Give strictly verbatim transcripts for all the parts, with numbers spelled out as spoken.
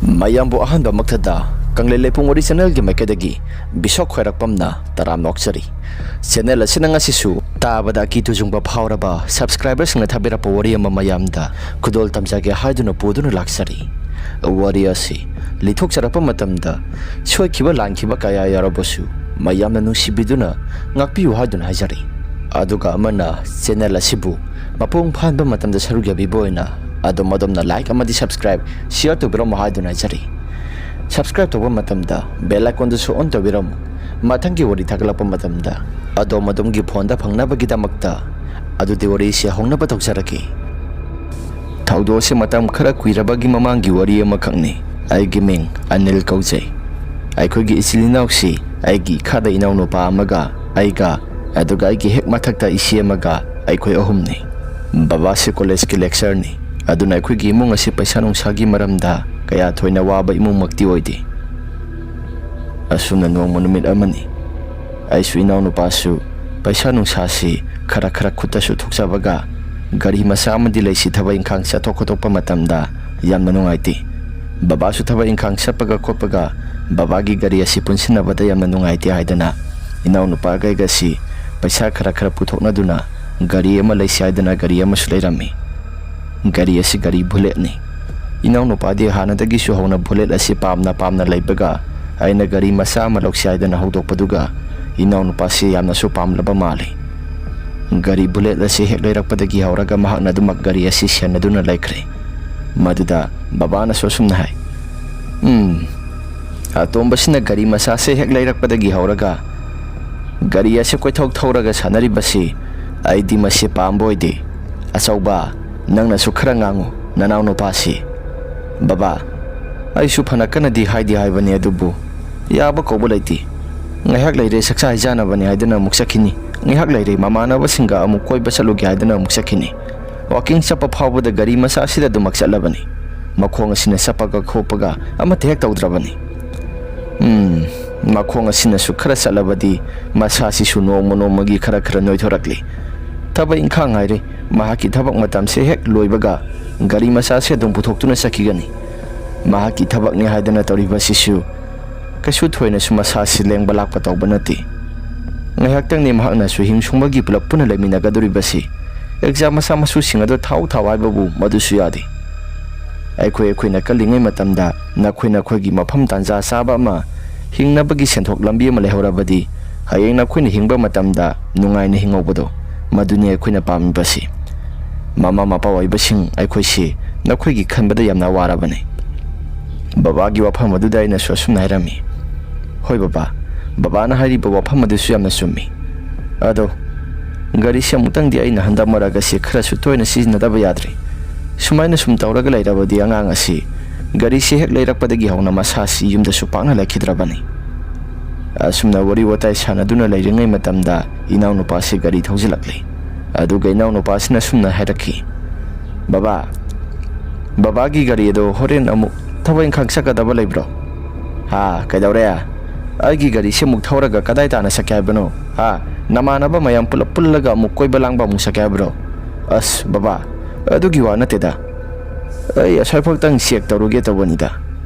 ꯃꯌꯥꯝꯕꯨ ꯑꯍꯥꯟꯕꯃꯛꯇꯗ ꯀꯪꯂꯩ ꯂꯩꯄꯨꯡ ꯋꯥꯔꯤ ꯆꯦꯅꯦꯜꯒꯤ ꯃꯥꯏꯀꯩꯗꯒꯤ ꯕꯤꯁꯣꯛ ꯈ꯭ꯋꯥꯏꯔꯥꯛꯄꯝꯅ ꯇꯔꯥꯝꯅ ꯑꯣꯛꯆꯔꯤ꯫ ꯆꯦꯅꯦꯜ ꯑꯁꯤꯅ ꯉꯁꯤꯁꯨ ꯇꯥꯕꯗ ꯑꯀꯤ ꯇꯨꯖꯨꯡꯕ ꯐꯥꯎꯔꯕ ꯁꯕꯁꯀ꯭ꯔꯥꯏꯕꯔꯁꯤꯡꯅ ꯊꯥꯕꯤꯔꯛꯄ ꯋꯥꯔꯤ ꯑꯃ ꯃꯌꯥꯝꯗ ꯈꯨꯗꯣꯜ ꯇꯝꯖꯒꯦ ꯍꯥꯏꯗꯨꯅ ꯄꯨꯗꯨꯅ ꯂꯥꯛꯆꯔꯤ꯫ ꯋꯥꯔꯤ ꯑꯁꯤ ꯂꯤꯊꯣꯛꯆꯔꯛꯄ ꯃꯇꯝꯗ ꯁꯣꯏꯈꯤꯕ ꯂꯥꯟꯈꯤꯕ ꯀꯌꯥ ꯌꯥꯎꯔꯕꯁꯨ ꯃꯌꯥꯝꯅ ꯅꯨꯡꯁꯤꯕꯤꯗꯨꯅ ꯉꯥꯛꯄꯤꯌꯨ ꯍꯥꯏꯗꯨꯅ ꯍꯥꯏꯖꯔꯤ꯫ ꯑꯗꯨꯒ ꯑꯃꯅ ꯆꯦꯅꯦꯜ ꯑꯁꯤꯕꯨ ꯃꯄꯨꯡ ꯐꯥꯍꯟꯕ ꯃꯇꯝꯗ ꯁꯔꯨꯛ ꯌꯥꯕꯤꯕ ꯑꯣꯏꯅ ꯑꯗꯣꯝ ꯑꯗꯣꯝꯅ ꯂꯥꯏꯛ ꯑꯃꯗꯤ ꯁꯕꯁꯀ꯭ꯔꯥꯏꯕ, ꯁꯤꯌꯔ ꯇꯧꯕꯤꯔꯝꯃꯨ ꯍꯥꯏꯗꯨꯅ ꯍꯥꯏꯖꯔꯤ꯫ ꯁꯕꯁꯀ꯭ꯔꯥꯏꯕ ꯇꯧꯕ ꯃꯇꯝꯗ ꯕꯦꯜ ꯑꯥꯏꯀꯣꯟꯗꯨꯁꯨ ꯑꯣꯟ ꯇꯧꯕꯤꯔꯝꯃꯨ꯫ ꯃꯊꯪꯒꯤ ꯋꯥꯔꯤ ꯊꯥꯒꯠꯂꯛꯄ ꯃꯇꯝꯗ ꯑꯗꯣꯝ ꯑꯗꯣꯝꯒꯤ ꯐꯣꯟꯗ ꯐꯪꯅꯕꯒꯤꯗꯃꯛꯇ꯫ ꯑꯗꯨꯗꯤ ꯋꯥꯔꯤꯁꯤ ꯍꯧꯅꯕ ꯇꯧꯖꯔꯛꯀꯦ꯫ ꯊꯧꯗꯣꯛ ꯑꯁꯤ ꯃꯇꯝ ꯈꯔ ꯀꯨꯏꯔꯕꯒꯤ ꯃꯃꯥꯡꯒꯤ ꯋꯥꯔꯤ ꯑꯃꯈꯛꯅꯤ꯫ ꯑꯩꯒꯤ ꯃꯤꯡ ꯑꯅꯤꯜ ꯀꯧꯖꯩ꯫ ꯑꯩꯈꯣꯏꯒꯤ ꯏꯆꯤꯜ ꯏꯅꯥꯎꯁꯤ ꯑꯩꯒꯤ ꯏꯈꯥꯗ ꯏꯅꯥꯎꯅꯨꯄꯥ ꯑꯃꯒ ꯑꯩꯒ, ꯑꯗꯨꯒ ꯑꯩꯒꯤ ꯍꯦꯛ ꯃꯊꯛꯇ ꯏꯆꯦ ꯑꯃꯒ, ꯑꯩꯈꯣꯏ ꯑꯍꯨꯝꯅꯤ꯫ ꯕꯕꯥꯁꯤ ꯀꯣꯂꯦꯖꯀꯤ ꯂꯦꯛꯆꯔꯅꯤ, ꯑꯗꯨꯅ ꯑꯩꯈꯣꯏꯒꯤ ꯏꯃꯨꯡ ꯑꯁꯤ ꯄꯩꯁꯥ ꯅꯨꯡꯁꯥꯒꯤ ꯃꯔꯝꯗ ꯀꯌꯥ ꯊꯣꯏꯅ ꯋꯥꯕ ꯏꯃꯨꯡꯃꯛꯇꯤ ꯑꯣꯏꯗꯦ꯫ ꯑꯁꯨꯝꯅ ꯅꯣꯡꯃ ꯅꯨꯃꯤꯠ ꯑꯃꯅꯤ, ꯑꯩꯁꯨ ꯏꯅꯥꯎꯅꯨꯄꯥꯁꯨ ꯄꯩꯁꯥ ꯅꯨꯡꯁꯥꯁꯤ ꯈꯔ ꯈꯔ ꯈꯨꯠꯇꯁꯨ ꯊꯣꯛꯆꯕꯒ ꯒꯥꯔꯤ ꯃꯆꯥ ꯑꯃꯗꯤ ꯂꯩꯁꯤ, ꯊꯕꯛ ꯏꯪꯈꯥꯡ ꯆꯠꯊꯣꯛ ꯈꯣꯠꯇꯣꯛꯄ ꯃꯇꯝꯗ ꯌꯥꯝꯅ ꯅꯨꯡꯉꯥꯏꯇꯦ꯫ ꯕꯕꯥꯁꯨ ꯊꯕꯛ ꯏꯪꯈꯥꯡ ꯆꯠꯄꯒ ꯈꯣꯠꯄꯒ ꯕꯕꯥꯒꯤ ꯒꯥꯔꯤ ꯑꯁꯤ ꯄꯨꯟꯁꯤꯟꯅꯕꯗ ꯌꯥꯝꯅ ꯅꯨꯡꯉꯥꯏꯇꯦ ꯍꯥꯏꯗꯅ ꯏꯅꯥꯎꯅꯨꯄꯥꯒ ꯑꯩꯒꯁꯤ ꯄꯩꯁꯥ ꯈꯔ ꯈꯔ ꯄꯨꯊꯣꯛꯅꯗꯨꯅ ꯒꯥꯔꯤ ꯑꯃ ꯂꯩꯁꯤ ꯍꯥꯏꯗꯅ ꯒꯥꯔꯤ ꯑꯃꯁꯨ ꯂꯩꯔꯝꯃꯤ꯫ ꯒꯥꯔꯤ ꯑꯁꯤ ꯒꯥꯔꯤ ꯕꯨꯂꯦꯠꯅꯤ꯫ ꯏꯅꯥꯎꯅꯨꯄꯥꯗꯤ ꯍꯥꯟꯅꯗꯒꯤꯁꯨ ꯍꯧꯅ ꯕꯨꯂꯦꯠ ꯑꯁꯤ ꯄꯥꯝꯅ ꯄꯥꯝꯅ ꯂꯩꯕꯒ ꯑꯩꯅ ꯒꯥꯔꯤ ꯃꯆꯥ ꯑꯃ ꯂꯧꯁꯤ ꯍꯥꯏꯗꯅ ꯍꯧꯗꯣꯛꯄꯗꯨꯒ ꯏꯅꯥꯎꯅꯨꯄꯥꯁꯤ ꯌꯥꯝꯅꯁꯨ ꯄꯥꯝꯂꯕ ꯃꯥꯜꯂꯤ꯫ ꯒꯥꯔꯤ ꯕꯨꯂꯦꯠ ꯑꯁꯤ ꯍꯦꯛ ꯂꯩꯔꯛꯄꯗꯒꯤ ꯍꯧꯔꯒ ꯃꯍꯥꯛꯅ ꯑꯗꯨꯃꯛ ꯒꯥꯔꯤ ꯑꯁꯤ ꯁꯦꯟꯅꯗꯨꯅ ꯂꯩꯈ꯭ꯔꯦ꯫ ꯃꯗꯨꯗ ꯕꯕꯥꯅꯁꯨ ꯑꯁꯨꯝꯅ ꯍꯥꯏ, "ꯎꯝ, ꯑꯇꯣꯝꯕꯁꯤꯅ ꯒꯥꯔꯤ ꯃꯆꯥꯁꯦ ꯍꯦꯛ ꯂꯩꯔꯛꯄꯗꯒꯤ ꯍꯧꯔꯒ ꯒꯥꯔꯤ ꯑꯁꯤ ꯀꯣꯏꯊꯧ ꯊꯧꯔꯒ ꯁꯥꯟꯅꯔꯤꯕꯁꯤ ꯑꯩꯗꯤ ꯃꯁꯤ ꯄꯥꯝꯕ ꯑꯣꯏꯗꯦ꯫ ꯑꯆꯧꯕ, ꯅꯪꯅꯁꯨ ꯈꯔ ꯉꯥꯡꯉꯨ, ꯅꯅꯥꯎ ꯅꯨꯄꯥꯁꯤ꯫" "ꯕꯕꯥ, ꯑꯩꯁꯨ ꯐꯅ ꯀꯟꯅꯗꯤ ꯍꯥꯏꯗꯤ ꯍꯥꯏꯕꯅꯤ, ꯑꯗꯨꯕꯨ ꯌꯥꯕ ꯀꯧꯕ ꯂꯩꯇꯦ꯫ ꯉꯥꯏꯍꯥꯛ ꯂꯩꯔꯦ ꯆꯥꯛꯆꯥ ꯍꯩꯖꯥꯅꯕꯅꯤ ꯍꯥꯏꯗꯨꯅ ꯑꯃꯨꯛ ꯆꯠꯈꯤꯅꯤ, ꯉꯥꯏꯍꯥꯛ ꯂꯩꯔꯦ ꯃꯃꯥꯟꯅꯕꯁꯤꯡꯒ ꯑꯃꯨꯛ ꯀꯣꯏꯕ ꯆꯠꯂꯨꯒꯦ ꯍꯥꯏꯗꯨꯅ ꯑꯃꯨꯛ ꯆꯠꯈꯤꯅꯤ꯫ ꯋꯥꯀꯤꯡ ꯆꯠꯄ ꯐꯥꯎꯕꯗ ꯒꯥꯔꯤ ꯃꯆꯥ ꯑꯁꯤꯗ ꯑꯗꯨꯃꯛ ꯆꯠꯂꯕꯅꯤ꯫ ꯃꯈꯣꯡ ꯑꯁꯤꯅ ꯆꯠꯄꯒ ꯈꯣꯠꯄꯒ ꯑꯃꯠꯇ ꯍꯦꯛ ꯇꯧꯗ꯭ꯔꯕꯅꯤ꯫ ꯎꯝ, ꯃꯈꯣꯡ ꯑꯁꯤꯅꯁꯨ ꯈꯔ ꯆꯠꯂꯕꯗꯤ ꯃꯁꯥꯁꯤꯁꯨ ꯅꯣꯡꯃ ꯅꯣꯡꯃꯒꯤ ꯈꯔ ꯈꯔ ꯅꯣꯏꯊꯣꯔꯛꯂꯤ꯫ ꯊꯕꯛ ꯏꯪꯈꯥꯡ ꯍꯥꯏꯔꯦ, ꯃꯍꯥꯛꯀꯤ ꯊꯕꯛ ꯃꯇꯝꯁꯦ ꯍꯦꯛ ꯂꯣꯏꯕꯒ ꯒꯥꯔꯤ ꯃꯆꯥꯁꯦ ꯑꯗꯨꯝ ꯄꯨꯊꯣꯛꯇꯨꯅ ꯆꯠꯈꯤꯒꯅꯤ꯫ ꯃꯍꯥꯛꯀꯤ ꯊꯕꯛꯅꯤ ꯍꯥꯏꯗꯅ ꯇꯧꯔꯤꯕꯁꯤꯁꯨ ꯀꯩꯁꯨ ꯊꯣꯏꯅꯁꯨ ꯃꯁꯥꯁꯤ ꯂꯦꯡꯕ ꯂꯥꯛꯄ ꯇꯧꯕ ꯅꯠꯇꯦ꯫ ꯉꯥꯏꯍꯥꯛꯇꯪꯅꯤ ꯃꯍꯥꯛꯅꯁꯨ ꯍꯤꯡ ꯁꯨꯡꯕꯒꯤ ꯄꯨꯂꯞ ꯄꯨꯟꯅ ꯂꯩꯃꯤꯟꯅꯒꯗꯧꯔꯤꯕꯁꯤ꯫ ꯑꯦꯛꯖꯥꯝ ꯃꯆꯥ ꯃꯁꯨꯁꯤꯡ ꯑꯗꯨ ꯊꯥꯎ ꯊꯥꯎ ꯍꯥꯏꯕꯕꯨ ꯃꯗꯨꯁꯨ ꯌꯥꯗꯦ꯫ ꯑꯩꯈꯣꯏ ꯑꯩꯈꯣꯏꯅ ꯀꯜꯂꯤꯉꯩ ꯃꯇꯝꯗ ꯅꯈꯣꯏ ꯅꯈꯣꯏꯒꯤ ꯃꯐꯝ ꯇꯥꯟꯖꯥ ꯆꯥꯕ ꯑꯃ, ꯍꯤꯡꯅꯕꯒꯤ ꯁꯦꯟꯊꯣꯛ ꯂꯝꯕꯤ ꯑꯃ ꯂꯩꯍꯧꯔꯕꯗꯤ, ꯍꯌꯦꯡ ꯅꯈꯣꯏꯅ ꯍꯤꯡꯕ ꯃꯇꯝꯗ ꯅꯨꯡꯉꯥꯏꯅ ꯍꯤꯡꯍꯧꯕꯗꯣ, ꯃꯗꯨꯅꯤ ꯑꯩꯈꯣꯏꯅ ꯄꯥꯝꯃꯤꯕꯁꯤ꯫ ꯃꯃꯥ ꯃꯄꯥ ꯑꯣꯏꯕꯁꯤꯡ ꯑꯩꯈꯣꯏꯁꯤ ꯅꯈꯣꯏꯒꯤ ꯈꯟꯕꯗ ꯌꯥꯝꯅ ꯋꯥꯔꯕꯅꯤ꯫ ꯕꯕꯥꯒꯤ ꯋꯥꯐꯝ ꯑꯗꯨꯗ ꯑꯩꯅꯁꯨ ꯑꯁꯨꯝꯅ ꯍꯥꯏꯔꯝꯃꯤ, "ꯍꯣꯏ ꯕꯕꯥ, ꯕꯕꯥꯅ ꯍꯥꯏꯔꯤꯕ ꯋꯥꯐꯝ ꯑꯗꯨꯁꯨ ꯌꯥꯝꯅ ꯆꯨꯝꯃꯤ꯫ ꯑꯗꯣ ꯒꯥꯔꯤꯁꯦ ꯑꯃꯨꯛꯇꯪꯗꯤ ꯑꯩꯅ ꯍꯟꯗꯛ ꯃꯔꯛ ꯑꯁꯤ ꯈꯔꯁꯨ ꯇꯣꯏꯅ ꯁꯤꯖꯤꯟꯅꯗꯕ ꯌꯥꯗ꯭ꯔꯦ꯫ ꯁꯨꯃꯥꯏꯅ ꯁꯨꯝ ꯇꯧꯔꯒ ꯂꯩꯔꯕꯗꯤ ꯑꯉꯥꯡ ꯑꯁꯤ ꯒꯥꯔꯤꯁꯦ ꯍꯦꯛ ꯂꯩꯔꯛꯄꯗꯒꯤ ꯍꯧꯅ ꯃꯁꯥꯁꯤ ꯌꯨꯝꯗꯁꯨ ꯄꯥꯛꯅ ꯂꯩꯈꯤꯗ꯭ꯔꯕꯅꯤ꯫" ꯑꯁꯨꯝꯅ ꯋꯥꯔꯤ ꯋꯥꯇꯥꯏ ꯁꯥꯟꯅꯗꯨꯅ ꯂꯩꯔꯤꯉꯩ ꯃꯇꯝꯗ ꯏꯅꯥꯎꯅꯨꯄꯥꯁꯤ ꯒꯥꯔꯤ ꯊꯧꯖꯤꯜꯂꯛꯂꯦ꯫ ꯑꯗꯨꯒ ꯏꯅꯥꯎꯅꯨꯄꯥꯁꯤꯅ ꯁꯨꯝꯅ ꯍꯥꯏꯔꯛꯈꯤ, "ꯕꯕꯥ, ꯕꯕꯥꯒꯤ ꯒꯥꯔꯤ ꯑꯗꯣ ꯍꯣꯔꯦꯟ ꯑꯃꯨꯛ ꯊꯕꯛ ꯏꯪꯈꯥꯡ ꯆꯠꯀꯗꯕ ꯂꯩꯕ꯭ꯔꯣ?" "ꯍꯥ, ꯀꯩꯗꯧꯔꯦ? ꯑꯩꯒꯤ ꯒꯥꯔꯤꯁꯦ ꯑꯃꯨꯛ ꯊꯧꯔꯒ ꯀꯗꯥꯏ ꯇꯥꯅ ꯆꯠꯀꯦ ꯍꯥꯏꯕꯅꯣ? ꯍꯥ, ꯅꯃꯥꯟꯅꯕ ꯃꯌꯥꯝ ꯄꯨꯂꯞ ꯄꯨꯜꯂꯒ ꯑꯃꯨꯛ ꯀꯣꯏꯕ ꯂꯥꯡꯕ ꯑꯃꯨꯛ ꯆꯠꯀꯦ ꯍꯥꯏꯕ꯭ꯔꯣ?" "ꯑꯁ ꯕꯕꯥ, ꯑꯗꯨꯒꯤ ꯋꯥ ꯅꯠꯇꯦꯗ꯫ ꯑꯩ ꯑꯁ꯭ꯋꯥꯏꯐꯥꯎꯇꯪ ꯆꯦꯛ ꯇꯧꯔꯨꯒꯦ ꯇꯧꯕꯅꯤꯗ꯫"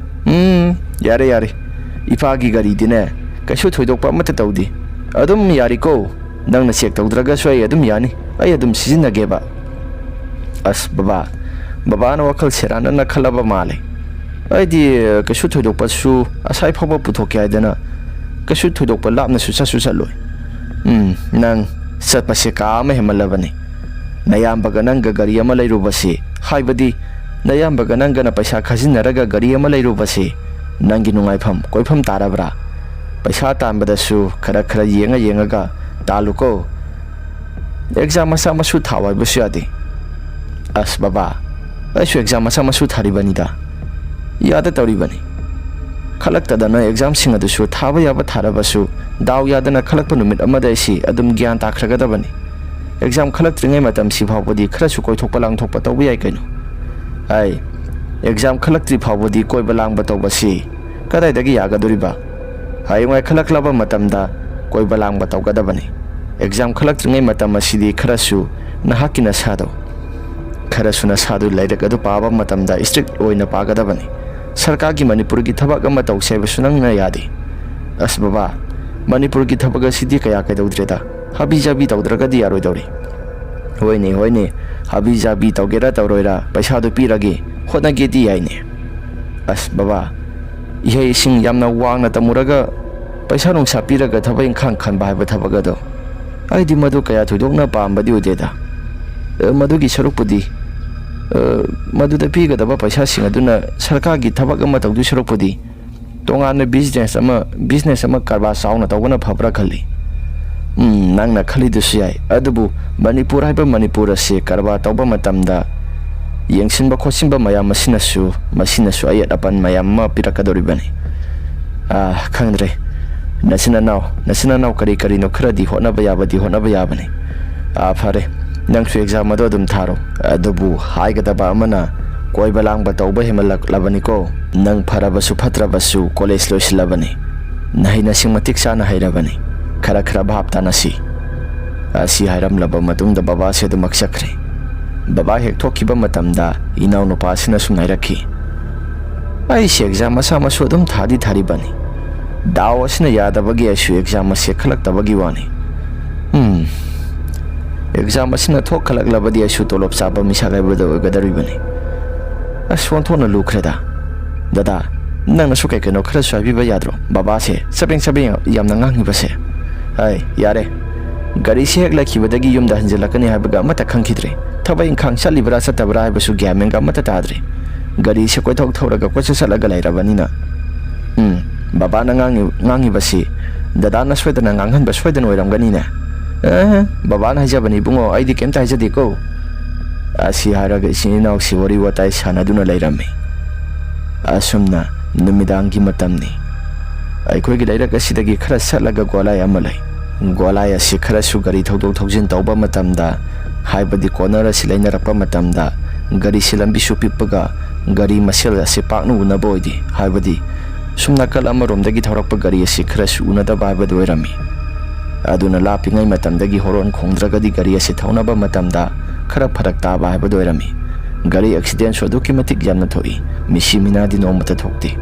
"ꯎꯝ, ꯌꯥꯔꯦ ꯌꯥꯔꯦ꯫ ꯏꯄꯥꯒꯤ ꯒꯥꯔꯤꯗꯤꯅꯦ ꯀꯩꯁꯨ ꯊꯣꯏꯗꯣꯛꯄ ꯑꯃꯠꯇ ꯇꯧꯗꯦ꯫ ꯑꯗꯨꯝ ꯌꯥꯔꯤꯀꯣ꯫ ꯅꯪꯅ ꯆꯦꯛ ꯇꯧꯗ꯭ꯔꯒꯁꯨ ꯑꯩ ꯑꯗꯨꯝ ꯌꯥꯅꯤ꯫ ꯑꯩ ꯑꯗꯨꯝ ꯁꯤꯖꯤꯟꯅꯒꯦꯕ꯫" "ꯑꯁ ꯕꯕꯥ, ꯕꯕꯥꯅ ꯋꯥꯈꯜ ꯁꯦꯔꯥꯟꯅꯅ ꯈꯜꯂꯕ ꯃꯥꯜꯂꯦ꯫ ꯑꯩꯗꯤ ꯀꯩꯁꯨ ꯊꯣꯏꯗꯣꯛꯄꯁꯨ ꯑꯁꯥꯏ ꯐꯥꯎꯕ ꯄꯨꯊꯣꯛꯀꯦ ꯍꯥꯏꯗꯅ ꯀꯩꯁꯨ ꯊꯣꯏꯗꯣꯛꯄ ꯂꯥꯞꯅꯁꯨ ꯆꯠꯁꯨ ꯆꯠꯂꯣꯏ꯫" "ꯎꯝ, ꯅꯪ ꯆꯠꯄꯁꯦ ꯀꯥ ꯑꯃ ꯍꯦꯟꯃꯜꯂꯕꯅꯤ꯫ ꯅꯌꯥꯝꯕꯒ ꯅꯪꯒ ꯒꯥꯔꯤ ꯑꯃ ꯂꯩꯔꯨꯕꯁꯤ, ꯍꯥꯏꯕꯗꯤ ꯅꯌꯥꯝꯕꯒ ꯅꯪꯒꯅ ꯄꯩꯁꯥ ꯈꯥꯖꯤꯟꯅꯔꯒ ꯒꯥꯔꯤ ꯑꯃ ꯂꯩꯔꯨꯕꯁꯤ ꯅꯪꯒꯤ ꯅꯨꯡꯉꯥꯏꯐꯝ ꯀꯣꯏꯐꯝ ꯇꯥꯔꯕ꯭ꯔꯥ? ꯄꯩꯁꯥ ꯇꯥꯟꯕꯗꯁꯨ ꯈꯔ ꯈꯔ ꯌꯦꯡꯉ ꯌꯦꯡꯉꯒ ꯇꯥꯜꯂꯨꯀꯣ꯫ ꯑꯦꯛꯖꯥꯝ ꯃꯆꯥ ꯃꯁꯨ ꯊꯥꯎ ꯍꯥꯏꯕꯁꯨ ꯌꯥꯗꯦ꯫" "ꯑꯁ ꯕꯕꯥ, ꯑꯩꯁꯨ ꯑꯦꯛꯖꯥꯝ ꯃꯆꯥ ꯃꯁꯨ ꯊꯥꯔꯤꯕꯅꯤꯗ꯫" "ꯌꯥꯗ ꯇꯧꯔꯤꯕꯅꯤ꯫ ꯈꯜꯂꯛꯇꯗꯅ ꯑꯦꯛꯖꯥꯝꯁꯤꯡ ꯑꯗꯨꯁꯨ ꯊꯥꯕ ꯌꯥꯕ ꯊꯥꯔꯕꯁꯨ, ꯗꯥꯎ ꯌꯥꯗꯅ ꯈꯜꯂꯛꯄ ꯅꯨꯃꯤꯠ ꯑꯃꯗ ꯑꯩꯁꯤ ꯑꯗꯨꯝ ꯒ꯭ꯌꯥꯟ ꯇꯥꯈ꯭ꯔꯒꯗꯕꯅꯤ꯫ ꯑꯦꯛꯖꯥꯝ ꯈꯜꯂꯛꯇ꯭ꯔꯤꯉꯩ ꯃꯇꯝꯁꯤ ꯐꯥꯎꯕꯗꯤ ꯈꯔꯁꯨ ꯀꯣꯏꯊꯣꯛꯄ ꯂꯥꯡꯊꯣꯛꯄ ꯇꯧꯕ ꯌꯥꯏ ꯀꯩꯅꯣ꯫ ꯑꯩ ꯑꯦꯛꯖꯥꯝ ꯈꯜꯂꯛꯇ꯭ꯔꯤ ꯐꯥꯎꯕꯗꯤ ꯀꯣꯏꯕ ꯂꯥꯡꯕ ꯇꯧꯕꯁꯤ ꯀꯗꯥꯏꯗꯒꯤ ꯌꯥꯒꯗꯣꯔꯤꯕ? ꯍꯌꯦꯡꯋꯥꯏ ꯈꯜꯂꯛꯂꯕ ꯃꯇꯝꯗ ꯀꯣꯏꯕ ꯂꯥꯡꯕ ꯇꯧꯒꯗꯕꯅꯤ꯫ ꯑꯦꯛꯖꯥꯝ ꯈꯜꯂꯛꯇ꯭ꯔꯤꯉꯩ ꯃꯇꯝ ꯑꯁꯤꯗꯤ ꯈꯔꯁꯨ ꯅꯍꯥꯛꯀꯤ ꯅꯁꯥꯗꯣ, ꯈꯔꯁꯨ ꯅꯁꯥꯗꯨ ꯂꯥꯏꯔꯤꯛ ꯑꯗꯨ ꯄꯥꯕ ꯃꯇꯝꯗ ꯏꯁꯇ꯭ꯔꯤꯛ ꯑꯣꯏꯅ ꯄꯥꯒꯗꯕꯅꯤ꯫ ꯁꯔꯀꯥꯔꯒꯤ ꯃꯅꯤꯄꯨꯔꯒꯤ ꯊꯕꯛ ꯑꯃ ꯇꯧꯁꯦ ꯍꯥꯏꯕꯁꯨ ꯅꯪꯅ ꯌꯥꯗꯦ꯫ ꯑꯁ ꯕꯕꯥ, ꯃꯅꯤꯄꯨꯔꯒꯤ ꯊꯕꯛ ꯑꯁꯤꯗꯤ ꯀꯌꯥ ꯀꯩꯗꯧꯗ꯭ꯔꯦꯗ, ꯍꯥꯕꯤ ꯖꯥꯕꯤ ꯇꯧꯗ꯭ꯔꯒꯗꯤ ꯌꯥꯔꯣꯏꯗꯧꯔꯤ꯫ ꯍꯣꯏꯅꯦ ꯍꯣꯏꯅꯦ, ꯍꯥꯕꯤ ꯖꯥꯕꯤ ꯇꯧꯒꯦꯔꯥ ꯇꯧꯔꯣꯏꯔꯥ, ꯄꯩꯁꯥꯗꯨ ꯄꯤꯔꯒꯦ, ꯍꯣꯠꯅꯒꯦꯗꯤ ꯌꯥꯏꯅꯦ꯫ ꯑꯁ ꯕꯕꯥ, ꯏꯍꯩ ꯏꯁꯤꯡ ꯌꯥꯝꯅ ꯋꯥꯡꯅ ꯇꯝꯃꯨꯔꯒ ꯄꯩꯁꯥ ꯅꯨꯡꯁꯥ ꯄꯤꯔꯒ ꯊꯕꯛ ꯏꯪꯈꯥꯡ ꯈꯟꯕ ꯍꯥꯏꯕ ꯊꯕꯛ ꯑꯗꯣ, ꯑꯩꯗꯤ ꯃꯗꯨ ꯀꯌꯥ ꯊꯣꯏꯗꯣꯛꯅ ꯄꯥꯝꯕꯗꯤ ꯑꯣꯏꯗꯦꯗ꯫ ꯑ, ꯃꯗꯨꯒꯤ ꯁꯔꯨꯛꯄꯨꯗꯤ, ꯑ, ꯃꯗꯨꯗ ꯄꯤꯒꯗꯕ ꯄꯩꯁꯥꯁꯤꯡ ꯑꯗꯨꯅ ꯁꯔꯀꯥꯔꯒꯤ ꯊꯕꯛ ꯑꯃ ꯇꯧꯗꯣꯏ ꯁꯔꯨꯛꯄꯨꯗꯤ ꯇꯣꯉꯥꯟꯕ business ꯑꯃ, business ꯑꯃ ꯀꯔꯕꯥꯔ ꯆꯥꯎꯅ ꯇꯧꯕꯅ ꯐꯕ꯭ꯔꯥ ꯈꯜꯂꯤ꯫ ꯎꯝ, ꯅꯪꯅ ꯈꯜꯂꯤꯗꯨꯁꯨ ꯌꯥꯏ, ꯑꯗꯨꯕꯨ ꯃꯅꯤꯄꯨꯔ ꯍꯥꯏꯕ ꯃꯅꯤꯄꯨꯔ ꯑꯁꯤ ꯀꯔꯕꯥꯔ ꯇꯧꯕ ꯃꯇꯝꯗ ꯌꯦꯡꯁꯤꯟꯕ ꯈꯣꯠꯆꯤꯟꯕ ꯃꯌꯥꯝ ꯑꯁꯤꯅꯁꯨ, ꯃꯁꯤꯅꯁꯨ ꯑꯌꯦꯠ ꯑꯄꯟ ꯃꯌꯥꯝ ꯑꯃ ꯄꯤꯔꯛꯀꯗꯧꯔꯤꯕꯅꯤ꯫ ꯑꯥ, ꯈꯪꯗ꯭ꯔꯦ꯫ ꯅꯆꯤꯟ ꯅꯅꯥꯎ, ꯅꯆꯤꯟ ꯅꯅꯥꯎ ꯀꯔꯤ ꯀꯔꯤꯅꯣ ꯈꯔꯗꯤ ꯍꯣꯠꯅꯕ ꯌꯥꯕꯗꯤ ꯍꯣꯠꯅꯕ ꯌꯥꯕꯅꯤ꯫ ꯑꯥ, ꯐꯔꯦ꯫ ꯅꯪꯁꯨ exam ꯑꯗꯣ ꯑꯗꯨꯝ ꯊꯥꯔꯣ꯫ ꯑꯗꯨꯕꯨ ꯍꯥꯏꯒꯗꯕ ꯑꯃꯅ, ꯀꯣꯏꯕ ꯂꯥꯡꯕ ꯇꯧꯕ ꯍꯦꯟꯃꯜꯂꯛꯂꯕꯅꯤꯀꯣ꯫ ꯅꯪ ꯐꯔꯕꯁꯨ ꯐꯠꯇ꯭ꯔꯕꯁꯨ college ꯂꯣꯏꯁꯤꯜꯂꯕꯅꯤ꯫ ꯅꯍꯩ ꯅꯁꯤꯡ ꯃꯇꯤꯛ ꯆꯥꯅ ꯍꯩꯔꯕꯅꯤ꯫ ꯈꯔ ꯈꯔ ꯚꯥꯞ ꯇꯥꯅꯁꯤ꯫ ꯑꯁꯤ ꯍꯥꯏꯔꯝꯂꯕ ꯃꯇꯨꯡꯗ ꯕꯕꯥꯁꯦ ꯑꯗꯨꯃꯛ ꯆꯠꯈ꯭ꯔꯦ꯫ ꯕꯕꯥ ꯍꯦꯛ ꯊꯣꯛꯈꯤꯕ ꯃꯇꯝꯗ ꯏꯅꯥꯎꯅꯨꯄꯥ ꯑꯁꯤꯅ ꯁꯨꯝ ꯍꯥꯏꯔꯛꯈꯤ, "ꯑꯩꯁꯦ exam ꯃꯆꯥ ꯃꯁꯨ ꯑꯗꯨꯝ ꯊꯥꯗꯤ ꯊꯥꯔꯤꯕꯅꯤ꯫ ꯗꯥꯎ ꯑꯁꯤꯅ ꯌꯥꯗꯕꯒꯤ ꯑꯩꯁꯨ exam ꯑꯁꯦ ꯈꯜꯂꯛꯇꯕꯒꯤ ꯋꯥꯅꯤ꯫ ꯎꯝ, exam ꯑꯁꯤꯅ ꯊꯣꯛꯈꯠꯂꯛꯂꯕꯗꯤ ꯑꯩꯁꯨ ꯇꯣꯂꯣꯞ ꯆꯥꯕ ꯃꯤꯁꯛ ꯍꯥꯏꯕꯗꯨ ꯑꯣꯏꯒꯗꯧꯔꯤꯕꯅꯤ꯫ ꯑꯁ, ꯑꯣꯟꯊꯣꯛꯅ ꯂꯨꯈ꯭ꯔꯦꯗ꯫ ꯗꯗꯥ, ꯅꯪꯅꯁꯨ ꯀꯩ ꯀꯩꯅꯣ ꯈꯔꯁꯨ ꯍꯥꯏꯕꯤꯕ ꯌꯥꯗ꯭ꯔꯣ? ꯕꯕꯥꯁꯦ ꯆꯕꯦꯡ ꯆꯕꯦꯡ ꯌꯥꯝꯅ ꯉꯥꯡꯉꯤꯕꯁꯦ꯫ ꯑꯩ, ꯌꯥꯔꯦ꯫ ꯒꯥꯔꯤꯁꯦ ꯍꯦꯛ ꯂꯩꯈꯤꯕꯗꯒꯤ ꯌꯨꯝꯗ ꯍꯟꯖꯤꯜꯂꯛꯀꯅꯤ ꯍꯥꯏꯕꯒ ꯑꯃꯠꯇ ꯈꯪꯈꯤꯗ꯭ꯔꯦ꯫ ꯊꯕꯛ ꯏꯪꯈꯥꯡ ꯆꯠꯂꯤꯕ꯭ꯔꯥ ꯆꯠꯇꯕ꯭ꯔꯥ ꯍꯥꯏꯕꯁꯨ ꯒ꯭ꯌꯥꯟ ꯃꯦꯟꯒ ꯑꯃꯠꯇ ꯇꯥꯗ꯭ꯔꯦ꯫ ꯒꯥꯔꯤꯁꯦ ꯀꯣꯏꯊꯧ ꯊꯧꯔꯒ ꯀꯣꯏꯆꯠ ꯆꯠꯂꯒ ꯂꯩꯔꯕꯅꯤꯅ꯫ ꯎꯝ, ꯕꯕꯥꯅ ꯉꯥꯡꯉꯤ-, ꯉꯥꯡꯉꯤꯕꯁꯤ ꯗꯗꯥꯅ ꯁꯣꯏꯗꯅ ꯉꯥꯡꯍꯟꯕ ꯁꯣꯏꯗꯅ ꯑꯣꯏꯔꯝꯒꯅꯤꯅꯦ꯫ ꯑꯦ, ꯕꯕꯥꯅ ꯍꯥꯏꯖꯕꯅꯤ ꯏꯕꯨꯡꯉꯣ, ꯑꯩꯗꯤ ꯀꯩꯝꯇ ꯍꯥꯏꯖꯗꯦꯀꯣ꯫ ꯑꯁꯤ ꯍꯥꯏꯔꯒ ꯏꯆꯤꯟ ꯏꯅꯥꯎꯁꯤ ꯋꯥꯔꯤ ꯋꯥꯇꯥꯏ ꯁꯥꯟꯅꯗꯨꯅ ꯂꯩꯔꯝꯃꯤ꯫ ꯑꯁꯨꯝꯅ ꯅꯨꯃꯤꯗꯥꯡꯒꯤ ꯃꯇꯝꯅꯤ꯫ ꯑꯩꯈꯣꯏꯒꯤ ꯂꯩꯔꯛ ꯑꯁꯤꯗꯒꯤ ꯈꯔ ꯆꯠꯂꯒ ꯒꯣꯂꯥꯏ ꯑꯃ ꯂꯩ꯫ ꯒꯣꯂꯥꯏ ꯑꯁꯤ ꯈꯔꯁꯨ ꯒꯥꯔꯤ ꯊꯧꯗꯣꯛ ꯊꯧꯖꯤꯟ ꯇꯧꯕ ꯃꯇꯝꯗ, ꯍꯥꯏꯕꯗꯤ corner ꯑꯁꯤ ꯂꯩꯅꯔꯛꯄ ꯃꯇꯝꯗ, ꯒꯥꯔꯤꯁꯤ ꯂꯝꯕꯤꯁꯨ ꯄꯤꯛꯄꯒ ꯒꯥꯔꯤ ꯃꯁꯦꯜ ꯑꯁꯤ ꯄꯥꯛꯅ ꯎꯅꯕ ꯑꯣꯏꯗꯦ꯫ ꯍꯥꯏꯕꯗꯤ ꯁꯨꯝ ꯅꯥꯀꯜ ꯑꯃꯔꯣꯝꯗꯒꯤ ꯊꯧꯔꯛꯄ ꯒꯥꯔꯤ ꯑꯁꯤ ꯈꯔꯁꯨ ꯎꯅꯗꯕ ꯍꯥꯏꯕꯗꯨ ꯑꯣꯏꯔꯝꯃꯤ꯫ ꯑꯗꯨꯅ ꯂꯥꯞꯄꯤꯉꯩ ꯃꯇꯝꯗꯒꯤ horn ꯈꯣꯡꯗ꯭ꯔꯒꯗꯤ ꯒꯥꯔꯤ ꯑꯁꯤ ꯊꯧꯅꯕ ꯃꯇꯝꯗ ꯈꯔ ꯐꯔꯛ ꯇꯥꯕ ꯍꯥꯏꯕꯗꯨ ꯑꯣꯏꯔꯝꯃꯤ꯫ ꯒꯥꯔꯤ ꯑꯦꯛꯁꯤꯗꯦꯟꯁꯨ ꯑꯗꯨꯛꯀꯤ ꯃꯇꯤꯛ ꯌꯥꯝꯅ ꯊꯣꯛꯏ, ꯃꯤꯁꯤ ꯃꯤꯅꯥꯗꯤ ꯅꯣꯡꯃꯇ ꯊꯣꯛꯇꯦ꯫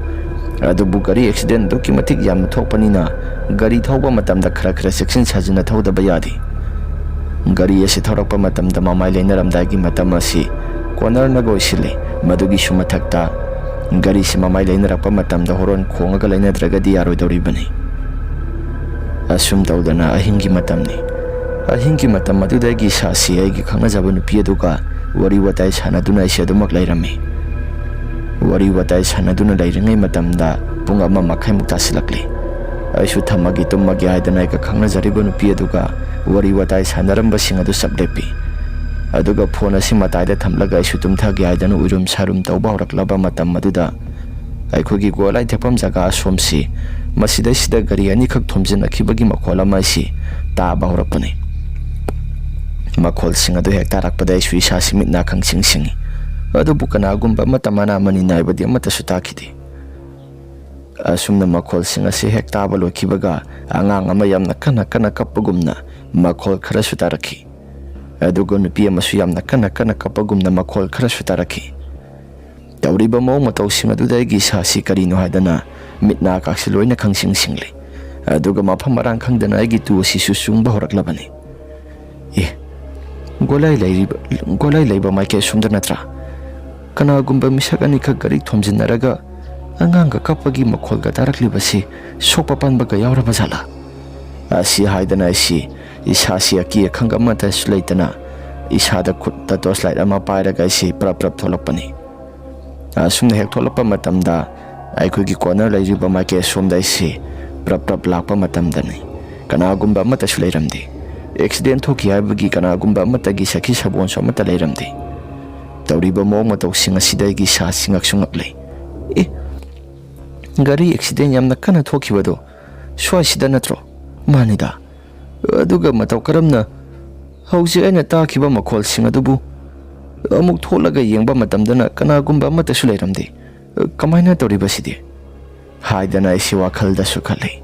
ꯑꯗꯨꯕꯨ ꯒꯥꯔꯤ ꯑꯦꯛꯁꯤꯗꯦꯟ ꯑꯗꯨꯛꯀꯤ ꯃꯇꯤꯛ ꯌꯥꯝꯅ ꯊꯣꯛꯄꯅꯤꯅ ꯒꯥꯔꯤ ꯊꯧꯕ ꯃꯇꯝꯗ ꯈꯔ ꯈꯔ ꯆꯦꯛꯁꯤꯟ ꯁꯥꯖꯤꯟꯅ ꯊꯧꯗꯕ ꯌꯥꯗꯦ꯫ ꯒꯥꯔꯤ ꯑꯁꯤ ꯊꯧꯔꯛꯄ ꯃꯇꯝꯗ ꯃꯃꯥꯏ ꯂꯩꯅꯔꯝꯗꯥꯏꯒꯤ ꯃꯇꯝ ꯑꯁꯤ ꯀꯣꯅꯔꯅꯒ ꯑꯣꯏꯁꯤꯜꯂꯤ꯫ ꯃꯗꯨꯒꯤꯁꯨ ꯃꯊꯛꯇ ꯒꯥꯔꯤꯁꯤ ꯃꯃꯥꯏ ꯂꯩꯅꯔꯛꯄ ꯃꯇꯝꯗ ꯍꯣꯔꯣꯟ ꯈꯣꯡꯉꯒ ꯂꯩꯅꯗ꯭ꯔꯒꯗꯤ ꯌꯥꯔꯣꯏꯗꯧꯔꯤꯕꯅꯤ꯫ ꯑꯁꯨꯝ ꯇꯧꯗꯅ ꯑꯍꯤꯡꯒꯤ ꯃꯇꯝꯅꯤ꯫ ꯑꯍꯤꯡꯒꯤ ꯃꯇꯝ ꯑꯗꯨꯗ ꯑꯩꯒꯤ ꯏꯁꯥꯁꯤ ꯑꯩꯒꯤ ꯈꯪꯅꯖꯕ ꯅꯨꯄꯤ ꯑꯗꯨꯒ ꯋꯥꯔꯤ ꯋꯥꯇꯥꯏ ꯁꯥꯟꯅꯗꯨꯅ ꯑꯩꯁꯦ ꯑꯗꯨꯃꯛ ꯂꯩꯔꯝꯃꯤ꯫ ꯋꯥꯔꯤ ꯋꯥꯇꯥꯏ ꯁꯥꯟꯅꯗꯨꯅ ꯂꯩꯔꯤꯉꯩ ꯃꯇꯝꯗ ꯄꯨꯡ ꯑꯃ ꯃꯈꯥꯏꯃꯨꯛ ꯇꯥꯁꯤꯜꯂꯛꯂꯤ꯫ ꯑꯩꯁꯨ ꯊꯝꯃꯒꯦ, ꯇꯨꯝꯃꯒꯦ ꯍꯥꯏꯗꯅ ꯑꯩꯒ ꯈꯪꯅꯖꯔꯤꯕ ꯅꯨꯄꯤ ꯑꯗꯨꯒ ꯋꯥꯔꯤ ꯋꯥꯇꯥꯏ ꯁꯥꯟꯅꯔꯝꯕꯁꯤꯡ ꯑꯗꯨ ꯆꯞ ꯂꯦꯞꯄꯤ꯫ ꯑꯗꯨꯒ ꯐꯣꯟ ꯑꯁꯤ ꯃꯇꯥꯏꯗ ꯊꯝꯂꯒ ꯑꯩꯁꯨ ꯇꯨꯝꯊꯒꯦ ꯍꯥꯏꯗꯅ ꯎꯏꯔꯨꯝ ꯁꯥꯔꯨꯝ ꯇꯧꯕ ꯍꯧꯔꯛꯂꯕ ꯃꯇꯝ ꯑꯗꯨꯗ ꯑꯩꯈꯣꯏꯒꯤ ꯒꯣꯂꯥꯏ ꯊꯦꯛꯐꯝ ꯖꯒꯥ ꯑꯁꯣꯝꯁꯤ, ꯃꯁꯤꯗꯩꯁꯤꯗ ꯒꯥꯔꯤ ꯑꯅꯤꯈꯛ ꯊꯣꯝꯖꯤꯟꯅꯈꯤꯕꯒꯤ ꯃꯈꯣꯜ ꯑꯃ ꯑꯩꯁꯤ ꯇꯥꯕ ꯍꯧꯔꯛꯄꯅꯤ꯫ ꯃꯈꯣꯜꯁꯤꯡ ꯑꯗꯨ ꯍꯦꯛ ꯇꯥꯔꯛꯄꯗ ꯑꯩꯁꯨ ꯏꯁꯥꯁꯤ ꯃꯤꯠ ꯅꯥ ꯈꯪꯁꯤꯡ ꯁꯤꯡꯏ꯫ ꯑꯗꯨꯕꯨ ꯀꯅꯥꯒꯨꯝꯕ ꯑꯃꯠꯇ ꯃꯅꯥ ꯃꯅꯤ ꯅꯥꯏꯕꯗꯤ ꯑꯃꯠꯇꯁꯨ ꯇꯥꯈꯤꯗꯦ꯫ ꯑꯁꯨꯝꯅ ꯃꯈꯣꯜꯁꯤꯡ ꯑꯁꯤ ꯍꯦꯛ ꯇꯥꯕ ꯂꯣꯏꯈꯤꯕꯒ ꯑꯉꯥꯡ ꯑꯃ ꯌꯥꯝꯅ ꯀꯟꯅ ꯀꯟꯅ ꯀꯞꯄꯒꯨꯝꯅ ꯃꯈꯣꯜ ꯈꯔꯁꯨ ꯇꯥꯔꯛꯈꯤ꯫ ꯑꯗꯨꯒ ꯅꯨꯄꯤ ꯑꯃꯁꯨ ꯌꯥꯝꯅ ꯀꯟꯅ ꯀꯟꯅ ꯀꯞꯄꯒꯨꯝꯅ ꯃꯈꯣꯜ ꯈꯔꯁꯨ ꯇꯥꯔꯛꯈꯤ꯫ ꯇꯧꯔꯤꯕ ꯃꯑꯣꯡ ꯃꯇꯧꯁꯤꯡ ꯑꯗꯨꯗ ꯑꯩꯒꯤ ꯏꯁꯥꯁꯤ ꯀꯔꯤꯅꯣ ꯍꯥꯏꯗꯅ ꯃꯤꯠ ꯅꯥ ꯀꯥꯛꯁꯤ ꯂꯣꯏꯅ ꯈꯪꯁꯤꯡ ꯁꯤꯡꯂꯤ꯫ ꯑꯗꯨꯒ ꯃꯐꯝ ꯃꯔꯥꯡ ꯈꯪꯗꯅ ꯑꯩꯒꯤ ꯇꯨ ꯑꯁꯤꯁꯨ ꯆꯨꯡꯕ ꯍꯧꯔꯛꯂꯕꯅꯤ꯫ ꯑꯦ, ꯒꯣꯂꯥꯏ ꯂꯩꯔꯤꯕ, ꯒꯣꯂꯥꯏ ꯂꯩꯕ ꯃꯥꯏꯀꯩ ꯑꯁꯣꯝꯗ ꯅꯠꯇ꯭ꯔꯥ? ꯀꯅꯥꯒꯨꯝꯕ ꯃꯤꯁꯛ ꯑꯅꯤꯈꯛ ꯒꯥꯔꯤ ꯊꯣꯝꯖꯤꯟꯅꯔꯒ ꯑꯉꯥꯡꯒ ꯀꯞꯄꯒꯤ ꯃꯈꯣꯜꯒ ꯇꯥꯔꯛꯂꯤꯕꯁꯤ ꯁꯣꯛꯄ ꯄꯟꯕꯒ ꯌꯥꯎꯔꯕ ꯖꯥꯠꯂꯥ? ꯑꯁꯤ ꯍꯥꯏꯗꯅ ꯑꯩꯁꯤ ꯏꯁꯥꯁꯤ ꯑꯀꯤ ꯑꯈꯪ ꯑꯃꯠꯇꯁꯨ ꯂꯩꯇꯅ ꯏꯁꯥꯗ ꯈꯨꯠꯇ ꯇꯣꯔꯆ ꯂꯥꯏꯠ ꯑꯃ ꯄꯥꯏꯔꯒ ꯑꯩꯁꯤ ꯄ꯭ꯔꯞ ꯄ꯭ꯔꯞ ꯊꯣꯛꯂꯛꯄꯅꯤ꯫ ꯑꯁꯨꯝꯅ ꯍꯦꯛ ꯊꯣꯛꯂꯛꯄ ꯃꯇꯝꯗ ꯑꯩꯈꯣꯏꯒꯤ ꯀꯣꯔꯅꯔ ꯂꯩꯔꯤꯕ ꯃꯥꯏꯀꯩ ꯑꯁꯣꯝꯗ ꯑꯩꯁꯤ ꯄ꯭ꯔꯞ ꯄ꯭ꯔꯞ ꯂꯥꯛꯄ ꯃꯇꯝꯗꯅꯤ꯫ ꯀꯅꯥꯒꯨꯝꯕ ꯑꯃꯠꯇꯁꯨ ꯂꯩꯔꯝꯗꯦ꯫ ꯑꯦꯛꯁꯤꯗꯦꯟ ꯊꯣꯛꯈꯤ ꯍꯥꯏꯕꯒꯤ ꯀꯅꯥꯒꯨꯝꯕ ꯑꯃꯠꯇꯒꯤ ꯁꯈꯤ ꯁꯕꯣꯟꯁꯨ ꯑꯃꯠꯇ ꯂꯩꯔꯝꯗꯦ꯫ ꯇꯧꯔꯤꯕ ꯃꯑꯣꯡ ꯃꯇꯧꯁꯤꯡ ꯑꯁꯤꯗ ꯑꯩꯒꯤ ꯏꯁꯥꯁꯤ ꯉꯛꯁꯨ ꯉꯛꯂꯦ꯫ ꯑꯦ, ꯒꯥꯔꯤ ꯑꯦꯛꯁꯤꯗꯦꯟ ꯌꯥꯝꯅ ꯀꯟꯅ ꯊꯣꯛꯈꯤꯕꯗꯣ ꯁ꯭ꯋꯥꯏꯁꯤꯗ ꯅꯠꯇ꯭ꯔꯣ? ꯃꯥꯅꯤꯗ꯫ ꯑꯗꯨꯒ ꯃꯇꯧ ꯀꯔꯝꯅ ꯍꯧꯖꯤꯛ ꯑꯩꯅ ꯇꯥꯈꯤꯕ ꯃꯈꯣꯜꯁꯤꯡ ꯑꯗꯨꯕꯨ ꯑꯃꯨꯛ ꯊꯣꯛꯂꯒ ꯌꯦꯡꯕ ꯃꯇꯝꯗꯅ ꯀꯅꯥꯒꯨꯝꯕ ꯑꯃꯠꯇꯁꯨ ꯂꯩꯔꯝꯗꯦ꯫ ꯀꯃꯥꯏꯅ ꯇꯧꯔꯤꯕꯁꯤꯗꯤ? ꯍꯥꯏꯗꯅ ꯑꯩꯁꯤ ꯋꯥꯈꯜꯗꯁꯨ ꯈꯜꯂꯤ꯫